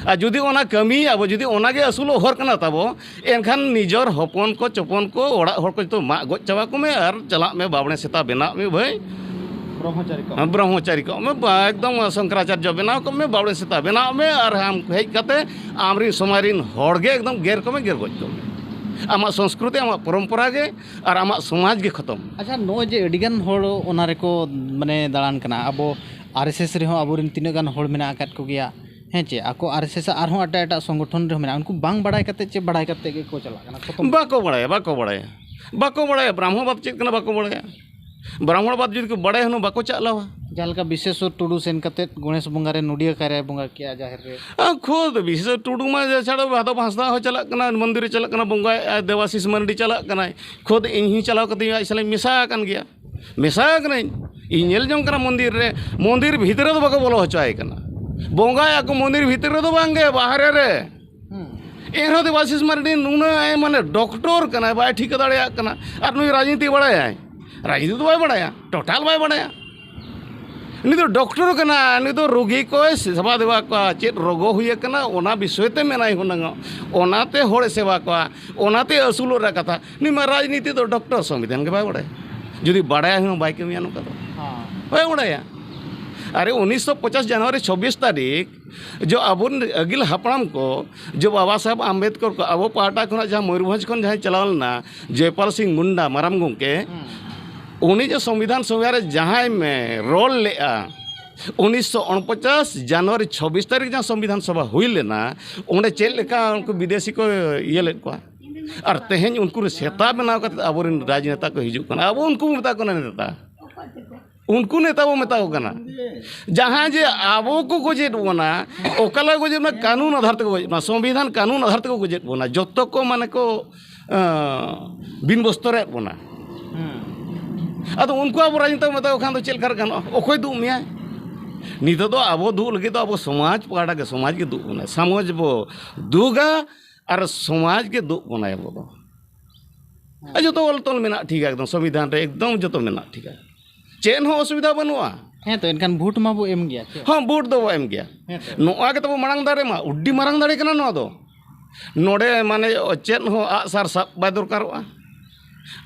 ᱟᱨ ᱡᱩᱫᱤ ᱚᱱᱟ ᱠᱟᱹᱢᱤ ᱟᱵᱚ, ᱡᱩᱫᱤ ᱚᱱᱟ ᱜᱮ ᱟᱹᱥᱩᱞᱚᱜ ᱦᱚᱨ ᱠᱟᱱᱟ ᱛᱟᱵᱚ, ᱮᱱᱠᱷᱟᱱ ᱱᱤᱡᱚᱨ ᱦᱚᱯᱚᱱ ᱠᱚ, ᱪᱚᱯᱚᱱ ᱠᱚ, ᱚᱲᱟᱜ ᱦᱚᱲ ᱠᱚ ᱡᱚᱛᱚ ᱢᱟᱜ ᱜᱚᱡ ᱪᱟᱵᱟ ᱠᱚᱢᱮ ᱟᱨ ᱪᱟᱞᱟᱜ ᱢᱮ ᱵᱟᱵᱽᱲᱮ ᱥᱮᱛᱟ ᱵᱮᱱᱟᱜ ᱢᱮ ᱵᱷᱟᱹᱭ᱾ ᱵᱨᱚᱦᱢᱚᱪᱟᱨᱤ ᱠᱚ᱾ ᱦᱮᱸ, ᱵᱨᱚᱦᱢᱚᱪᱟᱨᱤ ᱠᱚᱜ ᱢᱮ, ᱵᱟ, ᱮᱠᱫᱚᱢ ᱥᱚᱝᱠᱟᱨᱟᱪᱟᱨᱡᱚ ᱵᱮᱱᱟᱣ ᱠᱚᱜ ᱢᱮ, ᱵᱟᱵᱽᱲᱮ ᱥᱮᱛᱟ ᱵᱮᱱᱟᱣ ᱢᱮ, ᱟᱨ ᱟᱢ ᱦᱮᱡ ᱠᱟᱛᱮ ᱟᱢᱨᱮᱱ ᱥᱚᱢᱟᱡᱽ ᱨᱮᱱ ᱦᱚᱲ ᱜᱮ ᱮᱠᱫᱚᱢ ᱜᱮᱨ ᱠᱚᱢᱮ, ᱜᱮᱨ ᱜᱚᱡ ᱠᱚᱢᱮ᱾ ᱟᱢᱟᱜ ᱥᱚᱝᱥᱠᱨᱤᱛᱤ, ᱟᱢᱟᱜ ᱯᱚᱨᱚᱢᱯᱚᱨᱟ ᱜᱮ ᱟᱨ ᱟᱢᱟᱜ ᱥᱚᱢᱟᱡᱽ ᱜᱮ ᱠᱷᱚᱛᱚᱢ᱾ ᱟᱪᱪᱷᱟ, ᱱᱚᱜᱼᱚᱭ ᱡᱮ ᱟᱹᱰᱤᱜᱟᱱ ᱦᱚᱲ ᱚᱱᱟ ᱨᱮᱠᱚ, ᱢᱟᱱᱮ, ᱫᱟᱬᱟᱱ ᱠᱟᱱᱟ, ᱟᱵᱚ ᱟᱨ ᱮᱥ ᱮᱥ ᱨᱮᱦᱚᱸ ᱟᱵᱚᱨᱮᱱ ᱛᱤᱱᱟᱹᱜ ᱜᱟᱱ ᱦᱚᱲ ᱢᱮᱱᱟᱜ ᱟᱠᱟᱫ ᱠᱚᱜᱮᱭᱟ, ᱦᱮᱸ ᱪᱮ, ᱟᱠᱚ ᱟᱨ ᱮᱥ ᱮᱥ ᱟᱨᱦᱚᱸ ᱮᱴᱟᱜ ᱮᱴᱟᱜ ᱥᱚᱝᱜᱚᱴᱷᱚᱱ ᱨᱮᱦᱚᱸ ᱢᱮᱱᱟᱜᱼᱟ, ᱩᱱᱠᱩ ᱵᱟᱝ ᱵᱟᱲᱟᱭ ᱠᱟᱛᱮ ᱪᱮ ᱵᱟᱲᱟᱭ ᱠᱟᱛᱮ ᱜᱮᱠᱚ ᱪᱟᱞᱟᱜ ᱠᱟᱱᱟ, ᱠᱷᱚᱛᱚᱢ? ᱵᱟᱠᱚ ᱵᱟᱲᱟᱭᱟ, ᱵᱟᱠᱚ ᱵᱟᱲᱟᱭᱟ, ᱵᱟᱠᱚ ᱵᱟᱲᱟᱭᱟ, ᱵᱨᱟᱦᱢᱚᱵᱟᱫᱽ ᱪᱮᱫ ᱠᱟᱱᱟ ᱵᱟᱠᱚ ᱵᱟᱲᱟᱭᱟ᱾ ᱵᱨᱟᱦᱢᱚᱬᱵᱟᱫᱽ ᱡᱩᱫᱤ ᱠᱚ ᱵᱟᱲᱟᱭᱟ ᱦᱩᱱᱟᱹᱝ ᱵᱟᱠᱚ ᱪᱟᱞᱟᱣᱟ᱾ ᱡᱟᱦᱟᱸ ᱞᱮᱠᱟ ᱵᱤᱥᱮᱥᱚᱨ ᱴᱩᱰᱩ ᱥᱮᱱ ᱠᱟᱛᱮ ᱜᱚᱬᱮᱥ ᱵᱚᱸᱜᱟ ᱨᱮ ᱱᱚᱰᱤᱭᱟᱹ ᱠᱟᱭᱨᱟᱭ ᱵᱚᱸᱜᱟ ᱠᱮᱜᱼᱟ ᱡᱟᱦᱮᱨ ᱨᱮ᱾ ᱟᱨ ᱠᱷᱩᱫ ᱵᱤᱥᱮᱥᱚᱨ ᱴᱩᱰᱩ ᱢᱟ ᱡᱟ ᱪᱷᱟᱲᱟ ᱵᱷᱟᱫᱚᱵ ᱦᱟᱸᱥᱫᱟ ᱦᱚᱸ ᱪᱟᱞᱟᱜ ᱠᱟᱱᱟ, ᱢᱚᱱᱫᱤᱨ ᱨᱮ ᱪᱟᱞᱟᱜ ᱠᱟᱱᱟ, ᱵᱚᱸᱜᱟᱭᱮᱫᱼᱟᱭ, ᱫᱮᱵᱟᱥᱤᱥ ᱢᱟᱨᱰᱤ ᱪᱟᱞᱟᱜ ᱠᱟᱱᱟᱭ᱾ ᱠᱷᱩᱫ ᱤᱧ ᱦᱚᱸᱧ ᱪᱟᱞᱟᱣ ᱠᱟᱛᱮ ᱟᱡ ᱥᱟᱞᱟᱜ ᱤᱧ ᱢᱮᱥᱟ ᱟᱠᱟᱱ ᱜᱮᱭᱟ, ᱢᱮᱥᱟ ᱟᱠᱟᱱᱟᱹᱧ᱾ ᱤᱧ ᱧᱮᱞ ᱡᱚᱝ ᱠᱟᱱᱟ ᱢᱚᱱᱫᱤᱨ ᱨᱮ, ᱢᱚᱱᱫᱤᱨ ᱵᱷᱤᱛᱨᱤ ᱨᱮ ᱫᱚ ᱵᱟᱠᱚ ᱵᱚᱞᱚ ᱦᱚᱪᱚ ᱟᱭ ᱠᱟᱱᱟ᱾ ᱵᱚᱸᱜᱟᱭᱟᱠᱚ ᱢᱚᱱᱫᱤᱨ ᱵᱷᱤᱛᱤᱨ ᱨᱮᱫᱚ ᱵᱟᱝᱜᱮ, ᱵᱟᱦᱨᱮ ᱨᱮ᱾ ᱮᱱᱨᱮᱦᱚᱸ ᱫᱮᱵᱟᱥᱤᱥ ᱢᱟᱨᱰᱤ ᱱᱩᱱᱟᱹᱜ ᱮ ᱢᱟᱱᱮ ᱰᱚᱠᱴᱚᱨ ᱠᱟᱱᱟᱭ, ᱵᱟᱭ ᱴᱷᱤᱠᱟᱹ ᱫᱟᱲᱮᱭᱟᱜ ᱠᱟᱱᱟ᱾ ᱟᱨ ᱱᱩᱭ ᱨᱟᱡᱽᱱᱤᱛᱤ ᱵᱟᱲᱟᱭᱟᱭ? ᱨᱟᱡᱽᱱᱤᱛᱤ ᱫᱚ ᱵᱟᱭ ᱵᱟᱲᱟᱭᱟ, ᱴᱳᱴᱟᱞ ᱵᱟᱭ ᱵᱟᱲᱟᱭᱟ᱾ ᱩᱱᱤ ᱫᱚ ᱰᱚᱠᱴᱚᱨ ᱠᱟᱱᱟ, ᱩᱱᱤ ᱫᱚ ᱨᱩᱜᱤ ᱠᱚᱭ ᱥᱮᱵᱟ ᱫᱮᱵᱟ ᱠᱚᱣᱟ, ᱪᱮᱫ ᱨᱳᱜᱚ ᱦᱩᱭ ᱟᱠᱟᱱᱟ ᱚᱱᱟ ᱵᱤᱥᱚᱭ ᱛᱮ ᱢᱮᱱᱟᱭ ᱦᱩᱱᱟᱹᱝ, ᱚᱱᱟᱛᱮ ᱦᱚᱲᱮ ᱥᱮᱵᱟ ᱠᱚᱣᱟ, ᱚᱱᱟᱛᱮ ᱟᱹᱥᱩᱞᱚᱜ ᱨᱮᱭᱟᱜ ᱠᱟᱛᱷᱟ᱾ ᱩᱱᱤ ᱢᱟ ᱨᱟᱡᱽᱱᱤᱛᱤ ᱫᱚ ᱰᱚᱠᱴᱚᱨ, ᱥᱚᱝᱵᱤᱫᱷᱟᱱ ᱜᱮ ᱵᱟᱭ ᱵᱟᱲᱟᱭᱟ᱾ ᱡᱩᱫᱤ ᱵᱟᱲᱟᱭᱟ ᱦᱚᱸ ᱵᱟᱭ ᱠᱟᱹᱢᱤᱭᱟ ᱱᱚᱝᱠᱟ ᱫᱚ᱾ ᱦᱮᱸ᱾ ᱵᱟᱭ ᱵᱟᱲᱟᱭᱟ᱾ ᱟᱨᱮ ᱩᱱᱤᱥᱥᱚ ᱯᱚᱪᱟᱥ ᱡᱟᱱᱩᱣᱟᱨᱤ ᱪᱷᱚᱵᱵᱤᱥ ᱛᱟᱹᱨᱤᱠᱷ ᱡᱚ ᱟᱵᱚᱨᱮᱱ ᱟᱹᱜᱤᱞ ᱦᱟᱯᱲᱟᱢ ᱠᱚ, ᱡᱚ ᱵᱟᱵᱟ ᱥᱟᱦᱮᱵᱽ ᱟᱢᱵᱮᱫᱠᱚᱨ ᱠᱚ ᱟᱵᱚ ᱯᱟᱦᱴᱟ ᱠᱷᱚᱱᱟᱜ ᱡᱟᱦᱟᱸ ᱢᱚᱭᱩᱨᱵᱷᱚᱸᱡᱽ ᱠᱷᱚᱱ ᱡᱟᱦᱟᱸᱭ ᱪᱟᱞᱟᱣ ᱞᱮᱱᱟ, ᱡᱚᱭᱯᱟᱞ ᱥᱤᱝ ᱢᱩᱱᱰᱟ ᱢᱟᱨᱟᱝ ᱜᱚᱢᱠᱮ, ᱩᱱᱤ ᱡᱮ ᱥᱚᱝᱵᱤᱫᱷᱟᱱ ᱥᱚᱵᱷᱟ ᱨᱮ ᱡᱟᱦᱟᱸᱭ ᱢᱮ ᱨᱚᱲ ᱞᱮᱜᱼᱟ, ᱩᱱᱤᱥᱥᱚ ᱩᱱᱯᱚᱪᱟᱥ ᱡᱟᱱᱩᱣᱟᱨᱤ ᱪᱷᱚᱵᱵᱤᱥ ᱛᱟᱹᱨᱤᱠᱷ ᱡᱟᱦᱟᱸ ᱥᱚᱝᱵᱤᱫᱷᱟᱱ ᱥᱚᱵᱷᱟ ᱦᱩᱭ ᱞᱮᱱᱟ, ᱚᱸᱰᱮ ᱪᱮᱫ ᱞᱮᱠᱟ ᱩᱱᱠᱩ ᱵᱤᱫᱮᱥᱤ ᱠᱚ ᱤᱭᱟᱹ ᱞᱮᱫ ᱠᱚᱣᱟ? ᱟᱨ ᱛᱮᱦᱮᱧ ᱩᱱᱠᱩ ᱨᱮ ᱥᱮᱛᱟ ᱵᱮᱱᱟᱣ ᱠᱟᱛᱮ ᱟᱵᱚᱨᱮᱱ ᱨᱟᱡᱽᱱᱮᱛᱟ ᱠᱚ ᱦᱤᱡᱩᱜ ᱠᱟᱱᱟ, ᱟᱵᱚ ᱩᱱᱠᱩ ᱵᱚ ᱢᱮᱛᱟ ᱠᱚ ᱠᱟᱱᱟ ᱱᱮᱛᱟ᱾ ᱩᱱᱠᱩ ᱱᱮᱛᱟ ᱵᱚ ᱢᱮᱛᱟ ᱠᱚ ᱠᱟᱱᱟ᱾ ᱡᱟᱦᱟᱸ ᱡᱮ ᱟᱵᱚ ᱠᱚ ᱜᱚᱡᱮᱫ ᱵᱚᱱᱟ, ᱚᱠᱟ ᱞᱮᱠᱟ ᱜᱚᱡᱮᱫ ᱵᱚᱱᱟ? ᱠᱟᱹᱱᱩᱱ ᱟᱫᱷᱟᱨ ᱛᱮᱠᱚ ᱜᱚᱡᱮᱫ ᱵᱚᱱᱟ, ᱥᱚᱝᱵᱤᱫᱷᱟᱱ ᱠᱟᱹᱱᱩᱱ ᱟᱫᱷᱟᱨ ᱛᱮᱠᱚ ᱜᱚᱡᱮᱫ ᱵᱚᱱᱟ᱾ ᱡᱚᱛᱚ ᱠᱚ ᱢᱟᱱᱮ ᱠᱚ, ᱟᱸ, ᱵᱤᱱ ᱵᱚᱥᱛᱚᱨᱮᱫ ᱵᱚᱱᱟ᱾ ᱟᱫᱚ ᱩᱱᱠᱩ ᱟᱵᱚ ᱨᱟᱡᱽᱱᱮᱛᱟ ᱵᱚ ᱢᱮᱛᱟ ᱠᱚ ᱠᱷᱟᱱ ᱫᱚ ᱪᱮᱫ ᱞᱮᱠᱟ ᱨᱮ ᱜᱟᱱᱚᱜᱼᱟ? ᱚᱠᱚᱭ ᱫᱩᱜ ᱢᱮᱭᱟᱭ? ᱱᱤᱛᱚᱜ ᱫᱚ ᱟᱵᱚ ᱫᱩᱜ ᱞᱟᱹᱜᱤᱫ ᱫᱚ ᱟᱵᱚ ᱥᱚᱢᱟᱡᱽ ᱯᱟᱦᱴᱟ ᱜᱮ, ᱥᱚᱢᱟᱡᱽ ᱜᱮ ᱫᱩᱜ ᱵᱚᱱᱟ᱾ ᱥᱚᱢᱟᱡᱽ ᱵᱚ ᱫᱩᱜᱟ ᱟᱨ ᱥᱚᱢᱟᱡᱽ ᱜᱮ ᱫᱩᱜ ᱵᱚᱱᱟᱭ ᱟᱵᱚ ᱫᱚ᱾ ᱟᱨ ᱡᱚᱛᱚ ᱚᱞ ᱛᱚᱞ ᱢᱮᱱᱟᱜ ᱴᱷᱤᱠᱟ, ᱮᱠᱫᱚᱢ ᱥᱚᱝᱵᱤᱫᱷᱟᱱ ᱨᱮ ᱮᱠᱫᱚᱢ ᱡᱚᱛᱚ ᱢᱮᱱᱟᱜ ᱴᱷᱤᱠᱟ, ᱪᱮᱫ ᱦᱚᱸ ᱚᱥᱩᱵᱤᱫᱷᱟ ᱵᱟᱹᱱᱩᱜᱼᱟ᱾ ᱦᱮᱸ ᱛᱚ, ᱮᱱᱠᱷᱟᱱ ᱵᱷᱳᱴ ᱢᱟᱵᱚ ᱮᱢ ᱜᱮᱭᱟ, ᱪᱮᱫ? ᱦᱚᱸ, ᱵᱷᱳᱴ ᱫᱚᱵᱚ ᱮᱢ ᱜᱮᱭᱟ᱾ ᱦᱮᱸ ᱛᱚ᱾ ᱱᱚᱣᱟ ᱜᱮ ᱛᱟᱵᱚ ᱢᱟᱲᱟᱝ ᱫᱟᱲᱮ ᱢᱟ, ᱟᱹᱰᱤ ᱢᱟᱨᱟᱝ ᱫᱟᱲᱮ ᱠᱟᱱᱟ ᱱᱚᱣᱟ ᱫᱚ᱾ ᱱᱚᱰᱮ ᱢᱟᱱᱮ ᱪᱮᱫ ᱦᱚᱸ ᱟᱜᱼᱥᱟᱨ ᱥᱟᱵ ᱵᱟᱭ ᱫᱚᱨᱠᱟᱨᱚᱜᱼᱟ,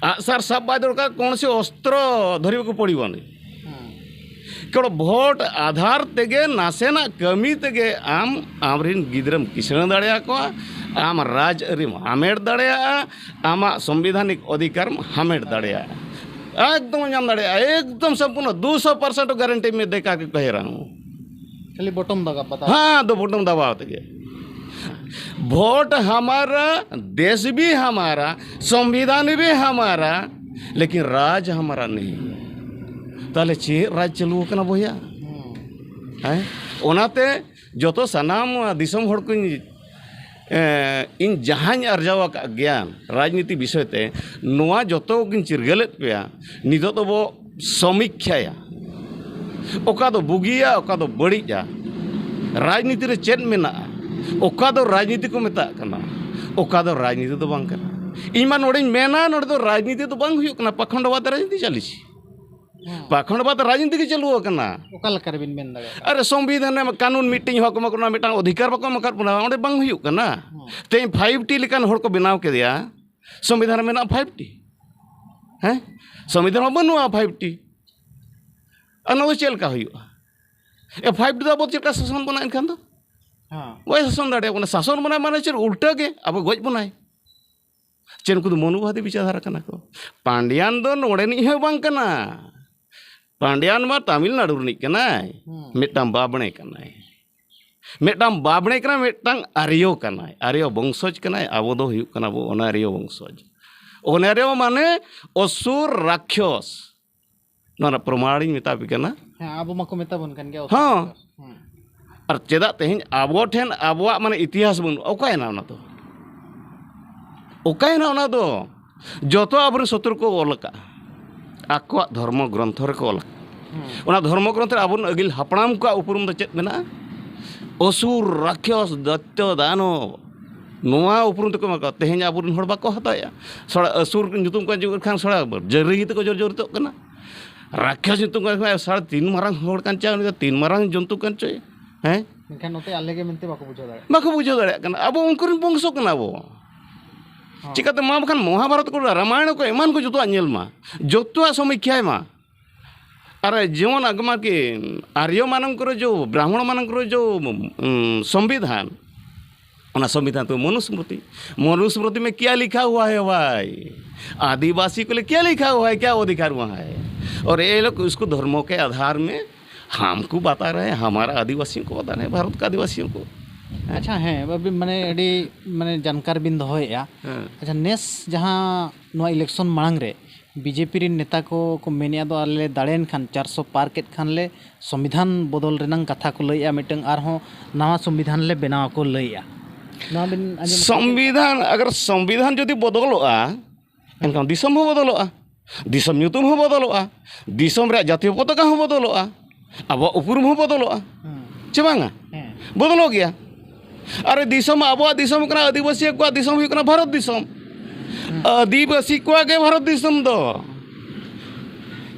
ᱟᱜᱼᱥᱟᱨ ᱥᱟᱵ ᱵᱟᱭ ᱫᱚᱨᱠᱟᱨ, ᱠᱳᱱᱳ ᱥᱤ ᱚᱥᱛᱨᱚ ᱫᱷᱚᱨᱤ ᱵᱟᱠᱚ ᱯᱚᱲᱤᱵᱚᱱ᱾ ᱦᱮᱸ᱾ ᱠᱟᱨᱚᱱ ᱵᱷᱳᱴ ᱟᱫᱷᱟᱨ ᱛᱮᱜᱮ, ᱱᱟᱥᱮᱱᱟᱜ ᱠᱟᱹᱢᱤ ᱛᱮᱜᱮ ᱟᱢ ᱟᱢᱨᱮᱱ ᱜᱤᱫᱽᱨᱟᱹᱢ ᱠᱤᱥᱟᱹᱬ ᱫᱟᱲᱮᱭᱟᱠᱚᱣᱟ, ᱟᱢ ᱨᱟᱡᱽ ᱟᱹᱨᱤᱢ ᱦᱟᱢᱮᱴ ᱫᱟᱲᱮᱭᱟᱜᱼᱟ, ᱟᱢᱟᱜ ᱥᱚᱝᱵᱤᱫᱷᱟᱱᱤᱠ ᱚᱫᱷᱤᱠᱟᱨᱮᱢ ᱦᱟᱢᱮᱴ ᱫᱟᱲᱮᱭᱟᱜᱼᱟ᱾ ᱮᱠᱫᱚᱢ ᱧᱟᱢ ᱫᱟᱲᱮᱭᱟᱜᱼᱟ, ᱮᱠᱫᱚᱢ ᱥᱚᱢᱯᱩᱨᱱᱚ ᱫᱩᱥᱚ ᱯᱟᱨᱥᱮᱱᱴ ᱜᱟᱨᱮᱱᱴᱤ ᱢᱮ ᱫᱮᱠᱟ ᱠᱮ ᱠᱟᱦᱮ ᱨᱟᱦᱟ ᱦᱩᱸ᱾ ᱠᱷᱟᱹᱞᱤ ᱵᱚᱴᱚᱢ ᱫᱟᱜᱟ ᱯᱟᱛᱟ᱾ ᱦᱮᱸ, ᱫᱚ ᱵᱚᱴᱚᱢ ᱫᱟᱵᱟᱣ ᱛᱮᱜᱮ᱾ वोट हमारा, देश भी हमारा, संविधान भी हमारा, लेकिन राज हमारा नहीं। ᱛᱟᱦᱞᱮ ᱪᱮᱫ ᱨᱟᱡᱽ ᱪᱟᱹᱞᱩ ᱟᱠᱟᱱᱟ ᱵᱚᱭᱦᱟ? ᱦᱮᱸ? ᱚᱱᱟᱛᱮ ᱡᱚᱛᱚ ᱥᱟᱱᱟᱢ ᱫᱤᱥᱚᱢ ᱦᱚᱲ ᱠᱚᱧ, ᱮᱸ, ᱤᱧ ᱡᱟᱦᱟᱸᱧ ᱟᱨᱡᱟᱣ ᱟᱠᱟᱫ ᱜᱮᱭᱟᱱ ᱨᱟᱡᱽᱱᱤᱛᱤ ᱵᱤᱥᱚᱭ ᱛᱮ, ᱱᱚᱣᱟ ᱡᱚᱛᱚ ᱜᱤᱧ ᱪᱤᱨᱜᱟᱹᱞᱮᱫ ᱯᱮᱭᱟ᱾ ᱱᱤᱛᱚᱜ ᱫᱚᱵᱚ ᱥᱚᱢᱤᱠᱠᱷᱟᱭᱟ, ᱚᱠᱟ ᱫᱚ ᱵᱩᱜᱤᱭᱟ, ᱚᱠᱟ ᱫᱚ ᱵᱟᱹᱲᱤᱡᱼᱟ᱾ ᱨᱟᱡᱽᱱᱤᱛᱤ ᱨᱮ ᱪᱮᱫ ᱢᱮᱱᱟᱜᱼᱟ? ᱚᱠᱟ ᱫᱚ ᱨᱟᱡᱽᱱᱤᱛᱤ ᱠᱚ ᱢᱮᱛᱟᱜ ᱠᱟᱱᱟ, ᱚᱠᱟ ᱫᱚ ᱨᱟᱡᱽᱱᱤᱛᱤ ᱫᱚ ᱵᱟᱝ ᱠᱟᱱᱟ᱾ ᱤᱧ ᱢᱟ ᱱᱚᱰᱮᱧ ᱢᱮᱱᱟ, ᱱᱚᱰᱮ ᱫᱚ ᱨᱟᱡᱽᱱᱤᱛᱤ ᱫᱚ ᱵᱟᱝ ᱦᱩᱭᱩᱜ ᱠᱟᱱᱟ, ᱯᱟᱠᱷᱚᱸᱰᱵᱟᱫᱽ ᱨᱟᱡᱽᱱᱤᱛᱤ ᱪᱟᱹᱞᱩᱪᱷᱤ᱾ ᱦᱮᱸ᱾ ᱯᱟᱠᱷᱚᱸᱰᱵᱟᱫᱽ ᱨᱟᱡᱽᱱᱤᱛᱤ ᱜᱮ ᱪᱟᱹᱞᱩ ᱟᱠᱟᱱᱟ᱾ ᱚᱠᱟ ᱞᱮᱠᱟ ᱨᱮᱵᱤᱱ ᱢᱮᱱ ᱫᱟᱲᱮᱭᱟᱜᱼᱟ? ᱟᱨᱮ, ᱥᱚᱝᱵᱤᱫᱷᱟᱱ ᱨᱮ ᱠᱟᱹᱱᱩᱱ ᱢᱤᱫᱴᱮᱱ ᱦᱚᱸ ᱵᱟᱠᱚ ᱮᱢᱟ ᱠᱚ ᱠᱟᱱᱟ, ᱢᱤᱫᱴᱟᱝ ᱚᱫᱷᱤᱠᱟᱨ ᱵᱟᱠᱚ ᱮᱢᱟ ᱠᱟᱫ ᱵᱚᱱᱟ, ᱚᱸᱰᱮ ᱵᱟᱝ ᱦᱩᱭᱩᱜ ᱠᱟᱱᱟ᱾ ᱦᱮᱸ᱾ ᱛᱮᱦᱮᱧ ᱯᱷᱟᱭᱤᱵᱷ ᱴᱤ ᱞᱮᱠᱟᱱ ᱦᱚᱲ ᱠᱚ ᱵᱮᱱᱟᱣ ᱠᱮᱫᱮᱭᱟ, ᱥᱚᱝᱵᱤᱫᱷᱟᱱ ᱨᱮ ᱢᱮᱱᱟᱜᱼᱟ ᱯᱷᱟᱭᱤᱵᱷ ᱴᱤ? ᱦᱮᱸ? ᱥᱚᱝᱵᱤᱫᱷᱟᱱ ᱢᱟ ᱵᱟᱹᱱᱩᱜᱼᱟ ᱯᱷᱟᱭᱤᱵᱷ ᱴᱤ᱾ ᱟᱨ ᱱᱚᱣᱟ ᱫᱚ ᱪᱮᱫ ᱞᱮᱠᱟ ᱦᱩᱭᱩᱜᱼᱟ? ᱮ, ᱯᱷᱟᱭᱤᱵᱷ ᱴᱤ ᱫᱚ ᱟᱵᱚ ᱪᱮᱫ ᱞᱮᱠᱟ ᱥᱟᱥᱚᱱ ᱵᱚᱱᱟ ᱮᱱᱠᱷᱟᱱ ᱫᱚ? ᱦᱮᱸ᱾ ᱵᱟᱭ ᱥᱟᱥᱚᱱ ᱫᱟᱲᱮᱭᱟᱵᱚᱱᱟ᱾ ᱥᱟᱥᱚᱱ ᱵᱚᱱᱟ ᱢᱟᱱᱮ ᱪᱮᱫ? ᱩᱞᱴᱟᱹ ᱜᱮ, ᱟᱵᱚ ᱜᱚᱡ ᱵᱚᱱᱟᱭ᱾ ᱪᱮᱫ ᱱᱩᱠᱩ ᱫᱚ ᱢᱚᱱᱩᱵᱟᱫᱤ ᱵᱤᱪᱟᱨᱫᱷᱟᱨᱟ ᱠᱟᱱᱟ ᱠᱚ? ᱯᱟᱱᱰᱤᱭᱟᱱ ᱫᱚ ᱱᱚᱰᱮᱱᱤᱡ ᱦᱚᱸ ᱵᱟᱝ ᱠᱟᱱᱟ᱾ ᱯᱟᱱᱰᱤᱭᱟᱱ ᱢᱟ ᱛᱟᱢᱤᱞᱱᱟᱲᱩ ᱨᱤᱱᱤᱡ ᱠᱟᱱᱟᱭ, ᱦᱩᱸ᱾ ᱢᱤᱫᱴᱟᱝ ᱵᱟᱵᱽᱲᱮ ᱠᱟᱱᱟᱭ, ᱢᱤᱫᱴᱟᱝ ᱵᱟᱵᱽᱲᱮ ᱠᱟᱱᱟᱭ, ᱢᱤᱫᱴᱟᱝ ᱟᱨᱭᱚ ᱠᱟᱱᱟᱭ, ᱟᱨᱭᱚ ᱵᱚᱝᱥᱚᱡᱽ ᱠᱟᱱᱟᱭ᱾ ᱟᱵᱚ ᱫᱚ ᱦᱩᱭᱩᱜ ᱠᱟᱱᱟ ᱵᱚ ᱚᱱᱟᱨᱭᱚ ᱵᱚᱝᱥᱚᱡᱽ᱾ ᱚᱱᱟᱨᱭᱚ ᱢᱟᱱᱮ ᱚᱥᱩᱨ ᱨᱟᱠᱷᱭᱚᱥ᱾ ᱱᱚᱣᱟ ᱨᱮᱱᱟᱜ ᱯᱨᱚᱢᱟᱬᱤᱧ ᱢᱮᱛᱟ ᱯᱮ ᱠᱟᱱᱟ᱾ ᱦᱮᱸ, ᱟᱵᱚ ᱢᱟᱠᱚ ᱢᱮᱛᱟ ᱵᱚᱱ ᱠᱟᱱ ᱜᱮᱭᱟ ᱦᱚᱸ᱾ ᱚᱥᱩᱨ᱾ ᱦᱮᱸ᱾ ᱟᱨ ᱪᱮᱫᱟᱜ ᱛᱮᱦᱮᱧ ᱟᱵᱚ ᱴᱷᱮᱱ ᱟᱵᱚᱣᱟᱜ ᱢᱟᱱᱮ ᱤᱛᱤᱦᱟᱥ ᱵᱟᱹᱱᱩᱜᱼᱟ? ᱚᱠᱟᱭᱮᱱᱟ ᱚᱱᱟ ᱫᱚ? ᱚᱠᱟᱭᱮᱱᱟ ᱚᱱᱟ ᱫᱚ? ᱡᱚᱛᱚ ᱟᱵᱚᱨᱮᱱ ᱥᱚᱛᱨᱩ ᱠᱚ ᱚᱞ ᱟᱠᱟᱫᱼᱟ, ᱟᱠᱚᱣᱟᱜ ᱫᱷᱚᱨᱢᱚ ᱜᱨᱚᱱᱛᱷᱚ ᱨᱮᱠᱚ ᱚᱞ ᱟᱠᱟᱫᱼᱟ᱾ ᱦᱩᱸ᱾ ᱚᱱᱟ ᱫᱷᱚᱨᱢᱚ ᱜᱨᱚᱱᱛᱷᱚ ᱨᱮ ᱟᱵᱚᱨᱮᱱ ᱟᱹᱜᱤᱞ ᱦᱟᱯᱲᱟᱢ ᱠᱚᱣᱟᱜ ᱩᱯᱨᱩᱢ ᱫᱚ ᱪᱮᱫ ᱢᱮᱱᱟᱜᱼᱟ? ᱚᱥᱩᱨ, ᱨᱟᱠᱷᱭᱚᱥ, ᱫᱚᱭᱛᱚ, ᱫᱟᱱᱚᱵ, ᱱᱚᱣᱟ ᱩᱯᱨᱩᱢ ᱛᱮᱠᱚ ᱮᱢᱟ ᱠᱚᱣᱟ᱾ ᱛᱮᱦᱮᱧ ᱟᱵᱚᱨᱮᱱ ᱦᱚᱲ ᱵᱟᱠᱚ ᱦᱟᱛᱟᱣᱮᱫᱼᱟ᱾ ᱥᱟᱲᱟ ᱟᱹᱥᱩᱨ ᱧᱩᱛᱩᱢ ᱠᱚ ᱟᱸᱡᱚᱢ ᱠᱷᱟᱱ ᱥᱟᱲᱟ ᱡᱟᱹᱨᱤ ᱛᱮᱠᱚ ᱡᱚᱨᱡᱚᱨᱤᱛᱚᱜ ᱠᱟᱱᱟ᱾ ᱨᱟᱠᱷᱭᱚᱥ ᱧᱩᱛᱩᱢ ᱠᱚ ᱟᱸᱡᱚᱢ ᱠᱷᱟᱱ ᱥᱟᱲᱟ ᱛᱤᱱ ᱢᱟᱨᱟᱝ ᱦᱚᱲ ᱠᱟᱱ ᱪᱚᱭ, ᱩᱱᱤ ᱫᱚ ᱛᱤᱱ ᱢᱟᱨᱟᱝ ᱡᱚᱱᱛᱩ ᱠᱟᱱ ᱪᱚᱭ᱾ ᱦᱮᱸ? ᱢᱮᱱᱠᱷᱟᱱ ᱱᱚᱛᱮ ᱟᱞᱮ ᱜᱮ ᱢᱮᱱᱛᱮ ᱵᱟᱠᱚ ᱵᱩᱡᱷᱟᱹᱣ ᱫᱟᱲᱮᱭᱟᱜ ᱵᱟᱠᱚ ᱵᱩᱡᱷᱟᱹᱣ ᱫᱟᱲᱮᱭᱟᱜ ᱠᱟᱱᱟ᱾ ᱟᱵᱚ ᱩᱱᱠᱩ ᱨᱮᱱ ᱵᱚᱝᱥᱚ ᱠᱟᱱᱟ ᱵᱚ᱾ ᱦᱚᱸ᱾ ᱪᱤᱠᱟᱹᱛᱮ ᱢᱟ ᱵᱟᱠᱷᱟᱱ ᱢᱚᱦᱟᱵᱷᱟᱨᱚᱛ ᱠᱚ, ᱨᱟᱢᱟᱭᱚᱬ ᱠᱚ, ᱮᱢᱟᱱ ᱠᱚ ᱡᱚᱛᱚᱣᱟᱜ ᱧᱮᱞ ᱢᱟ, ᱡᱚᱛᱚᱣᱟᱜ ᱥᱚᱢᱤᱠᱷᱭᱟᱭ ᱢᱟ᱾ ᱟᱨ ᱡᱮᱢᱚᱱ ᱟᱜᱢᱟ ᱠᱤ ᱟᱨᱭᱚ ᱢᱟᱱᱚᱝᱠᱚᱨ ᱡᱚ, ᱵᱨᱟᱦᱢᱚᱬ ᱢᱟᱱᱚᱝᱠᱚᱨ ᱡᱚ, ᱩᱸ, ᱥᱚᱢᱵᱤᱫᱷᱟᱱ, ᱚᱱᱟ ᱥᱚᱢᱵᱤᱫᱷᱟᱱ ᱛᱚ ᱢᱚᱱᱩᱥᱢᱨᱩᱛᱤ, मनुस्मृति में क्या लिखा हुआ है भाई? आदिवासी को लिए क्या लिखा हुआ है, क्या अधिकार हुआ है? और ये लोग उसको धर्मों के आधार में हमको बता रहे हैं, हमारा आदिवासियों को बता रहे हैं, भारत का आदिवासियों को। ᱟᱪᱪᱷᱟ, ᱦᱮᱸ, ᱟᱹᱵᱤᱱ ᱢᱟᱱᱮ ᱟᱹᱰᱤ ᱢᱟᱱᱮ ᱡᱟᱱᱠᱟᱨ ᱵᱤᱱ ᱫᱚᱦᱚᱭᱮᱫᱼᱟ᱾ ᱦᱮᱸ᱾ ᱟᱪᱪᱷᱟ, ᱱᱮᱥ ᱡᱟᱦᱟᱸ ᱱᱚᱣᱟ election ᱢᱟᱲᱟᱝ ᱨᱮ ᱵᱤᱡᱮᱯᱤ ᱨᱮᱱ ᱱᱮᱛᱟ ᱠᱚ ᱠᱚ ᱢᱮᱱᱮᱫᱼᱟ, ᱫᱚ ᱟᱞᱮ ᱞᱮ ᱫᱟᱲᱮᱭᱮᱱ ᱠᱷᱟᱱ, ᱪᱟᱨᱥᱚ ᱯᱟᱨ ᱠᱮᱫ ᱠᱷᱟᱱ ᱞᱮ ᱥᱚᱝᱵᱤᱫᱷᱟᱱ ᱵᱚᱫᱚᱞ ᱨᱮᱱᱟᱝ ᱠᱟᱛᱷᱟ ᱠᱚ ᱞᱟᱹᱭᱮᱫᱼᱟ, ᱢᱤᱫᱴᱟᱝ ᱟᱨᱦᱚᱸ ᱱᱟᱣᱟ ᱥᱚᱝᱵᱤᱫᱷᱟᱱ ᱞᱮ ᱵᱮᱱᱟᱣᱟ ᱠᱚ ᱞᱟᱹᱭᱮᱫᱼᱟ᱾ ᱱᱚᱣᱟ ᱵᱤᱱ ᱟᱸᱡᱚᱢ ᱟᱠᱟᱫᱟ? ᱥᱚᱝᱵᱤᱫᱷᱟᱱ, ᱟᱜᱟᱨ ᱥᱚᱝᱵᱤᱫᱷᱟᱱ ᱡᱩᱫᱤ ᱵᱚᱫᱚᱞᱚᱜᱼᱟ, ᱮᱱᱠᱷᱟᱱ ᱫᱤᱥᱚᱢ ᱦᱚᱸ ᱵᱚᱫᱚᱞᱚᱜᱼᱟ, ᱫᱤᱥᱚᱢ ᱧᱩᱛᱩᱢ ᱦᱚᱸ ᱵᱚᱫᱚᱞᱚᱜᱼᱟ, ᱫᱤᱥᱚᱢ ᱨᱮᱭᱟᱜ ᱡᱟᱛᱤᱭᱚ ᱯᱚᱛᱟᱠᱟ ᱦᱚᱸ ᱵᱚᱫᱚᱞᱚᱜᱼᱟ, ᱟᱵᱚᱣᱟᱜ ᱩᱯᱨᱩᱢ ᱦᱚᱸ ᱵᱚᱫᱚᱞᱚᱜᱼᱟ᱾ ᱦᱮᱸ᱾ ᱪᱮ ᱵᱟᱝᱟ? ᱦᱮᱸ᱾ ᱵᱚᱫᱚᱞᱚᱜ ᱜᱮᱭᱟ᱾ ᱟᱨ ᱫᱤᱥᱚᱢ, ᱟᱵᱚᱣᱟᱜ ᱫᱤᱥᱚᱢ ᱠᱟᱱᱟ, ᱟᱹᱫᱤᱵᱟᱹᱥᱤ ᱠᱚᱣᱟᱜ ᱫᱤᱥᱚᱢ ᱦᱩᱭᱩᱜ ᱠᱟᱱᱟ ᱵᱷᱟᱨᱚᱛ ᱫᱤᱥᱚᱢ᱾ ᱟᱹᱫᱤᱵᱟᱹᱥᱤ ᱠᱚᱣᱟᱜ ᱜᱮ ᱵᱷᱟᱨᱚᱛ ᱫᱤᱥᱚᱢ ᱫᱚ᱾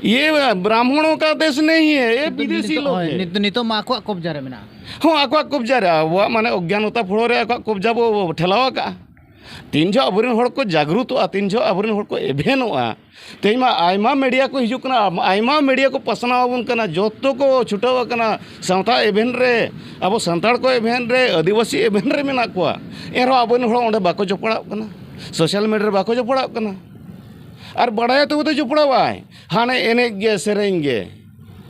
ᱤᱭᱮ ᱵᱨᱟᱦᱢᱚᱬᱚ ᱠᱟ ᱫᱮᱥ ᱱᱮᱦᱤ ᱦᱮ, ᱭᱮ ᱵᱤᱫᱮᱥᱤ ᱞᱳᱜ ᱦᱳᱭ, ᱦᱮ᱾ ᱱᱤᱛ-, ᱱᱤᱛᱚᱜ ᱢᱟ ᱟᱠᱚᱣᱟᱜ ᱠᱚᱵᱽᱡᱟ ᱨᱮ ᱢᱮᱱᱟᱜᱼᱟ᱾ ᱦᱚᱸ, ᱟᱠᱚᱣᱟᱜ ᱠᱚᱵᱽᱡᱟ ᱨᱮ, ᱟᱵᱚᱣᱟᱜ ᱢᱟᱱᱮ ᱚᱜᱽᱜᱟᱱᱚᱛᱟ ᱯᱷᱚᱲᱚ ᱨᱮ ᱟᱠᱚᱣᱟᱜ ᱠᱚᱵᱽᱡᱟ ᱵᱚ ᱴᱷᱮᱞᱟᱣ ᱟᱠᱟᱜᱼᱟ᱾ ᱛᱤᱱ ᱡᱚᱦᱚᱜ ᱟᱵᱚᱨᱮᱱ ᱦᱚᱲ ᱠᱚ ᱡᱟᱜᱽᱨᱩᱛᱚᱜᱼᱟ, ᱛᱤᱱ ᱡᱚᱦᱚᱜ ᱟᱵᱚᱨᱮᱱ ᱦᱚᱲ ᱠᱚ ᱮᱵᱷᱮᱱᱚᱜᱼᱟ, ᱛᱮᱦᱮᱧ ᱢᱟ ᱟᱭᱢᱟ ᱢᱤᱰᱤᱭᱟ ᱠᱚ ᱦᱤᱡᱩᱜ ᱠᱟᱱᱟ, ᱟᱭᱢᱟ ᱢᱤᱰᱤᱭᱟ ᱠᱚ ᱯᱟᱥᱱᱟᱣ ᱟᱵᱚᱱ ᱠᱟᱱᱟ, ᱡᱚᱛᱚ ᱠᱚ ᱪᱷᱩᱴᱟᱹᱣ ᱟᱠᱟᱱᱟ ᱥᱟᱶᱛᱟ ᱮᱵᱷᱮᱱ ᱨᱮ, ᱟᱵᱚ ᱥᱟᱱᱛᱟᱲ ᱠᱚ ᱮᱵᱷᱮᱱ ᱨᱮ, ᱟᱹᱫᱤᱵᱟᱹᱥᱤ ᱮᱵᱷᱮᱱ ᱨᱮ ᱢᱮᱱᱟᱜ ᱠᱚᱣᱟ᱾ ᱮᱱᱨᱮᱦᱚᱸ ᱟᱵᱚᱨᱮᱱ ᱦᱚᱲ ᱚᱸᱰᱮ ᱵᱟᱠᱚ ᱡᱚᱯᱲᱟᱜ ᱠᱟᱱᱟ, ᱥᱳᱥᱟᱞ ᱢᱤᱰᱤᱭᱟ ᱨᱮ ᱵᱟᱠᱚ ᱡᱚᱯᱲᱟᱜ ᱠᱟᱱᱟ᱾ ᱟᱨ ᱵᱟᱲᱟᱭ ᱛᱮ ᱵᱚᱫᱷᱚᱭ ᱡᱚᱯᱲᱟᱣᱟᱭ, ᱦᱟᱱᱮ ᱮᱱᱮᱡ ᱜᱮ, ᱥᱮᱨᱮᱧ ᱜᱮ,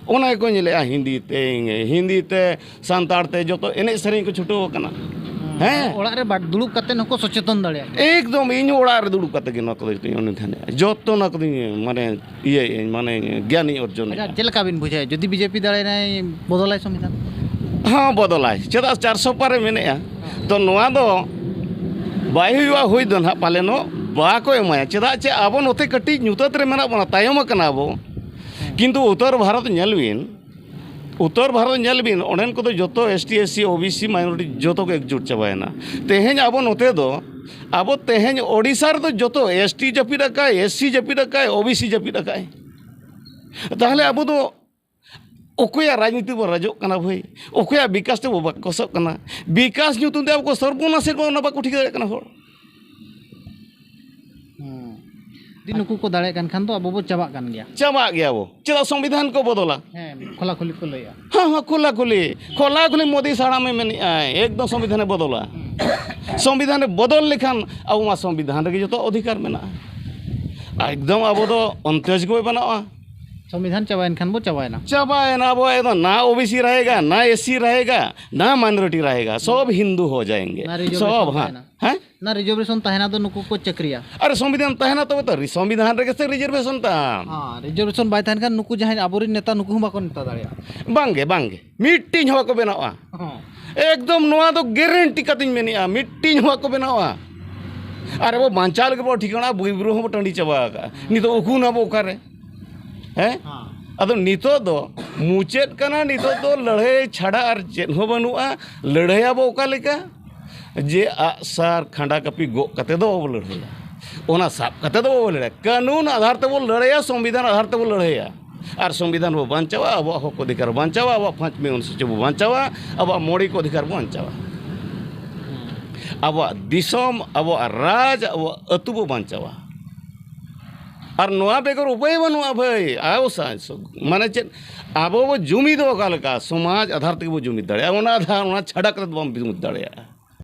ᱚᱱᱟ ᱜᱮᱠᱚ ᱧᱮᱞᱮᱜᱼᱟ᱾ ᱦᱤᱱᱫᱤ ᱛᱮ, ᱦᱤᱱᱫᱤ ᱛᱮ, ᱥᱟᱱᱛᱟᱲ ᱛᱮ, ᱡᱚᱛᱚ ᱮᱱᱮᱡ ᱥᱮᱨᱮᱧ ᱠᱚ ᱪᱷᱩᱴᱟᱹᱣ ᱟᱠᱟᱱᱟ᱾ ᱦᱮᱸ᱾ ᱚᱲᱟᱜ ᱨᱮ ᱵᱟ-, ᱫᱩᱲᱩᱵ ᱠᱟᱛᱮ ᱦᱚᱸᱠᱚ ᱥᱚᱪᱮᱛᱚᱱ ᱫᱟᱲᱮᱭᱟᱜ ᱜᱮᱭᱟ᱾ ᱮᱠᱫᱚᱢ, ᱤᱧ ᱦᱚᱸ ᱚᱲᱟᱜ ᱨᱮ ᱫᱩᱲᱩᱵ ᱠᱟᱛᱮ ᱜᱮ ᱱᱚᱣᱟ ᱠᱚᱫᱚ ᱡᱚᱛᱚᱧ ᱚᱱᱩᱫᱷᱟᱱᱮᱜᱼᱟ᱾ ᱡᱚᱛᱚ ᱱᱚᱣᱟ ᱠᱚᱫᱚᱧ, ᱢᱟᱱᱮ, ᱤᱭᱟᱹᱭᱟᱹᱧ, ᱢᱟᱱᱮ, ᱜᱮᱭᱟᱱᱤᱧ ᱚᱨᱡᱚᱱᱮᱜᱼᱟ᱾ ᱟᱪᱪᱷᱟ, ᱪᱮᱫ ᱞᱮᱠᱟ ᱵᱤᱱ ᱵᱩᱡᱷᱟᱹᱣᱟ ᱡᱩᱫᱤ ᱵᱤᱡᱮᱯᱤ ᱫᱟᱲᱮᱭᱮᱱᱟᱭ, ᱵᱚᱫᱚᱞᱟᱭ ᱥᱚᱝᱵᱤᱫᱷᱟᱱ? ᱦᱚᱸ, ᱵᱚᱫᱚᱞᱟᱭ᱾ ᱪᱮᱫᱟᱜ ᱪᱟᱨᱥᱚ ᱯᱟᱨᱮ ᱢᱮᱱᱮᱜᱼᱟ? ᱛᱚ, ᱱᱚᱣᱟ ᱫᱚ ᱵᱟᱭ ᱦᱩᱭᱩᱜᱼᱟ, ᱦᱩᱭ ᱫᱚ ᱱᱟᱦᱟᱜ ᱯᱟᱞᱮᱱᱚᱜ ᱵᱟᱠᱚ ᱮᱢᱟᱭᱟ᱾ ᱪᱮᱫᱟᱜ ᱪᱮ ᱟᱵᱚ ᱱᱚᱛᱮ ᱠᱟᱹᱴᱤᱡ ᱧᱩᱛᱟᱹᱛ ᱨᱮ ᱢᱮᱱᱟᱜ ᱵᱚᱱᱟ, ᱛᱟᱭᱚᱢ ᱟᱠᱟᱱᱟ ᱵᱚ᱾ ᱠᱤᱱᱛᱩ ᱩᱛᱛᱚᱨ ᱵᱷᱟᱨᱚᱛ ᱧᱮᱞ ᱵᱤᱱ, ᱩᱛᱛᱚᱨ ᱵᱷᱟᱨᱚᱛ ᱧᱮᱞ ᱵᱤᱱ, ᱚᱸᱰᱮᱱ ᱠᱚᱫᱚ ᱡᱚᱛᱚ ST, SC, OBC, minority ᱡᱚᱛᱚ ᱠᱚ ᱮᱠᱡᱩᱴ ᱪᱟᱵᱟᱭᱮᱱᱟ᱾ ᱛᱮᱦᱮᱧ ᱟᱵᱚ ᱱᱚᱛᱮ ᱫᱚ, ᱟᱵᱚ ᱛᱮᱦᱮᱧ ᱳᱰᱤᱥᱟ ᱨᱮᱫᱚ ᱡᱚᱛᱚ ST ᱡᱟᱹᱯᱤᱫ ᱟᱠᱟᱫ, SC ᱡᱟᱹᱯᱤᱫ ᱟᱠᱟᱫ, OBC ᱡᱟᱹᱯᱤᱫ ᱟᱠᱟᱫ᱾ ᱛᱟᱦᱚᱞᱮ ᱟᱵᱚ ᱫᱚ ᱚᱠᱚᱭᱟᱜ ᱨᱟᱡᱽᱱᱤᱛᱤ ᱵᱚ ᱨᱟᱡᱚᱜ ᱠᱟᱱᱟ ᱵᱷᱟᱹᱭ? ᱚᱠᱚᱭᱟᱜ ᱵᱤᱠᱟᱥ ᱛᱮᱵᱚ ᱵᱟᱠᱚᱥᱚᱜ ᱠᱟᱱᱟ? ᱵᱤᱠᱟᱥ ᱧᱩᱛᱩᱢ ᱛᱮ ᱟᱵᱚ ᱠᱚ ᱥᱚᱨᱵᱚᱱᱟᱥᱮᱫ ᱵᱚ, ᱚᱱᱟ ᱵᱟᱠᱚ ᱴᱷᱤᱠᱟᱹ ᱫᱟᱲᱮᱭᱟᱜ ᱠᱟᱱᱟ ᱦᱚᱲ᱾ ᱦᱩᱸ᱾ ᱡᱩᱫᱤ ᱱᱩᱠᱩ ᱠᱚ ᱫᱟᱲᱮᱭᱟᱜ ᱠᱟᱱ ᱠᱷᱟᱱ ᱫᱚ ᱟᱵᱚ ᱵᱚ ᱪᱟᱵᱟᱜ ᱠᱟᱱ ᱜᱮᱭᱟ᱾ ᱪᱟᱵᱟᱜ ᱜᱮᱭᱟ ᱵᱚ᱾ ᱪᱮᱫᱟᱜ ᱥᱚᱝᱵᱤᱫᱷᱟᱱ ᱠᱚ ᱵᱚᱫᱚᱞᱟ? ᱦᱮᱸ, ᱠᱷᱚᱞᱟ ᱠᱷᱩᱞᱤ ᱠᱚ ᱞᱟᱹᱭᱟ᱾ ᱦᱮᱸ, ᱦᱮᱸ, ᱠᱷᱩᱞᱟ ᱠᱷᱩᱞᱤ᱾ ᱠᱷᱚᱞᱟ ᱠᱷᱩᱞᱤ ᱢᱳᱫᱤ ᱥᱟᱲᱟᱢᱮ ᱢᱮᱱᱮᱜᱼᱟᱭ, ᱮᱠᱫᱚᱢ ᱥᱚᱝᱵᱤᱫᱷᱟᱱᱮ ᱵᱚᱫᱚᱞᱟ᱾ ᱦᱩᱸ᱾ ᱥᱚᱝᱵᱤᱫᱷᱟᱱᱮ ᱵᱚᱫᱚᱞ ᱞᱮᱠᱷᱟᱱ ᱟᱵᱚ ᱢᱟ ᱥᱚᱝᱵᱤᱫᱷᱟᱱ ᱨᱮᱜᱮ ᱡᱚᱛᱚ ᱚᱫᱷᱤᱠᱟᱨ ᱢᱮᱱᱟᱜᱼᱟ᱾ ᱮᱠᱫᱚᱢ ᱟᱵᱚ ᱫᱚ ᱚᱱᱛᱮᱡ ᱜᱮ ᱵᱟᱹᱱᱩᱜᱼᱟ᱾ ᱥᱚᱝᱵᱤᱫᱷᱟᱱ ᱪᱟᱵᱟᱭᱮᱱ ᱠᱷᱟᱱ ᱵᱚ ᱪᱟᱵᱟᱭᱮᱱᱟ᱾ ᱪᱟᱵᱟᱭᱮᱱᱟ ᱟᱵᱚ, ᱮᱠᱫᱚᱢ ᱱᱟ OBC ᱨᱟᱦᱮᱜᱟ, ᱱᱟ SC ᱨᱟᱦᱮᱜᱟ, ᱱᱟ minority ᱨᱟᱦᱮᱜᱟ, ᱥᱚᱵ ᱦᱤᱱᱫᱩ ᱦᱳ ᱡᱟᱭᱮᱸᱜᱮ, ᱱᱟ reservation ᱥᱚᱵ, ᱦᱮᱸ᱾ ᱛᱟᱦᱮᱱᱟ᱾ ᱦᱮᱸ? ᱱᱟ reservation ᱛᱟᱦᱮᱱᱟ ᱫᱚ ᱱᱩᱠᱩ ᱠᱚ ᱪᱟᱹᱠᱨᱤᱭᱟ᱾ ᱟᱨ ᱥᱚᱝᱵᱤᱫᱷᱟᱱ ᱛᱟᱦᱮᱱᱟ ᱛᱚᱵᱮ ᱛᱚ, ᱥᱚᱝᱵᱤᱫᱷᱟᱱ ᱨᱮᱜᱮ ᱥᱮ reservation ᱛᱟᱢ᱾ ᱦᱮᱸ, reservation ᱵᱟᱭ ᱛᱟᱦᱮᱱ ᱠᱷᱟᱱ ᱱᱩᱠᱩ ᱡᱟᱦᱟᱸᱭ ᱟᱵᱚᱨᱮᱱ ᱱᱮᱛᱟ, ᱱᱩᱠᱩ ᱦᱚᱸ ᱵᱟᱠᱚ ᱱᱮᱛᱟ ᱫᱟᱲᱮᱭᱟᱜᱼᱟ᱾ ᱵᱟᱝᱜᱮ, ᱵᱟᱝᱜᱮ, ᱢᱤᱫᱴᱤᱡ ᱦᱚᱸ ᱵᱟᱠᱚ ᱵᱮᱱᱟᱣᱟ᱾ ᱦᱚᱸ᱾ ᱮᱠᱫᱚᱢ ᱱᱚᱣᱟ ᱫᱚ guarantee ᱠᱟᱛᱮᱧ ᱢᱮᱱᱮᱜᱼᱟ, ᱢᱤᱫᱴᱤᱡ ᱦᱚᱸ ᱵᱟᱠᱚ ᱵᱮᱱᱟᱣᱟ᱾ ᱟᱨ ᱟᱵᱚ ᱵᱟᱧᱪᱟᱣ ᱞᱟᱹᱜᱤᱫ ᱵᱚ ᱴᱷᱤᱠᱟᱹᱱᱟ, ᱵᱤᱨ ᱵᱩᱨᱩ ᱦᱚᱸᱵᱚ ᱴᱟᱺᱰᱤ ᱪᱟᱵᱟ ᱟᱠᱟᱜᱼᱟ᱾ ᱱᱤᱛᱚᱜ ᱩᱠᱩ ᱱᱟᱵᱚ ᱚᱠᱟᱨᱮ? ᱦᱮᱸ? ᱦᱮᱸ᱾ ᱟᱫᱚ ᱱᱤᱛᱚᱜ ᱫᱚ ᱢᱩᱪᱟᱹᱫ ᱠᱟᱱᱟ, ᱱᱤᱛᱚᱜ ᱫᱚ ᱞᱟᱹᱲᱦᱟᱹᱭ ᱪᱷᱟᱰᱟ ᱟᱨ ᱪᱮᱫ ᱦᱚᱸ ᱵᱟᱹᱱᱩᱜᱼᱟ᱾ ᱞᱟᱹᱲᱦᱟᱹᱭᱟᱵᱚ ᱚᱠᱟ ᱞᱮᱠᱟ? ᱡᱮ ᱟᱜᱼᱥᱟᱨ ᱠᱷᱟᱸᱰᱟ ᱠᱟᱹᱯᱤ ᱜᱚᱜ ᱠᱟᱛᱮ ᱫᱚ ᱵᱟᱵᱚ ᱞᱟᱹᱲᱦᱟᱹᱭᱟ, ᱚᱱᱟ ᱥᱟᱵ ᱠᱟᱛᱮ ᱫᱚ ᱵᱟᱵᱚ ᱞᱟᱹᱲᱦᱟᱹᱭᱟ᱾ ᱠᱟᱹᱱᱩᱱ ᱟᱫᱷᱟᱨ ᱛᱮᱵᱚ ᱞᱟᱹᱲᱦᱟᱹᱭᱟ, ᱥᱚᱝᱵᱤᱫᱷᱟᱱ ᱟᱫᱷᱟᱨ ᱛᱮᱵᱚ ᱞᱟᱹᱲᱦᱟᱹᱭᱟ᱾ ᱟᱨ ᱥᱚᱝᱵᱤᱫᱷᱟᱱ ᱵᱚ ᱵᱟᱧᱪᱟᱣᱟ, ᱟᱵᱚᱣᱟᱜ ᱦᱚᱠ ᱚᱫᱷᱤᱠᱟᱨ ᱵᱚ ᱵᱟᱧᱪᱟᱣᱟ, ᱟᱵᱚᱣᱟᱜ ᱯᱟᱸᱪ ᱢᱮ ᱚᱱᱩᱥᱩᱪᱤ ᱵᱚ ᱵᱟᱧᱪᱟᱣᱟ, ᱟᱵᱚᱣᱟᱜ ᱢᱚᱬᱮ ᱠᱚ ᱚᱫᱷᱤᱠᱟᱨ ᱵᱚ ᱵᱟᱧᱪᱟᱣᱟ, ᱟᱵᱚᱣᱟᱜ ᱫᱤᱥᱚᱢ, ᱟᱵᱚᱣᱟᱜ ᱨᱟᱡᱽ, ᱟᱵᱚᱣᱟᱜ ᱟᱹᱛᱩ ᱵᱚ ᱵᱟᱧᱪᱟᱣᱟ᱾ ᱟᱨ ᱱᱚᱣᱟ ᱵᱮᱜᱚᱨ ᱩᱯᱟᱹᱭ ᱵᱟᱹᱱᱩᱜᱼᱟ ᱵᱷᱟᱹᱭ᱾ ᱟᱵᱚ ᱥᱟ-, ᱢᱟᱱᱮ ᱪᱮᱫ, ᱟᱵᱚ ᱵᱚ ᱡᱩᱢᱤᱫᱚᱜ ᱚᱠᱟ ᱞᱮᱠᱟ? ᱥᱚᱢᱟᱡᱽ ᱟᱫᱷᱟᱨ ᱛᱮᱜᱮ ᱵᱚ ᱡᱩᱢᱤᱫ ᱫᱟᱲᱮᱭᱟᱜᱼᱟ᱾ ᱚᱱᱟ ᱟᱫᱷᱟᱨ, ᱚᱱᱟ ᱪᱷᱟᱰᱟ ᱠᱟᱛᱮ ᱫᱚ ᱵᱟᱢ ᱡᱩᱢᱤᱫ ᱫᱟᱲᱮᱭᱟᱜᱼᱟ᱾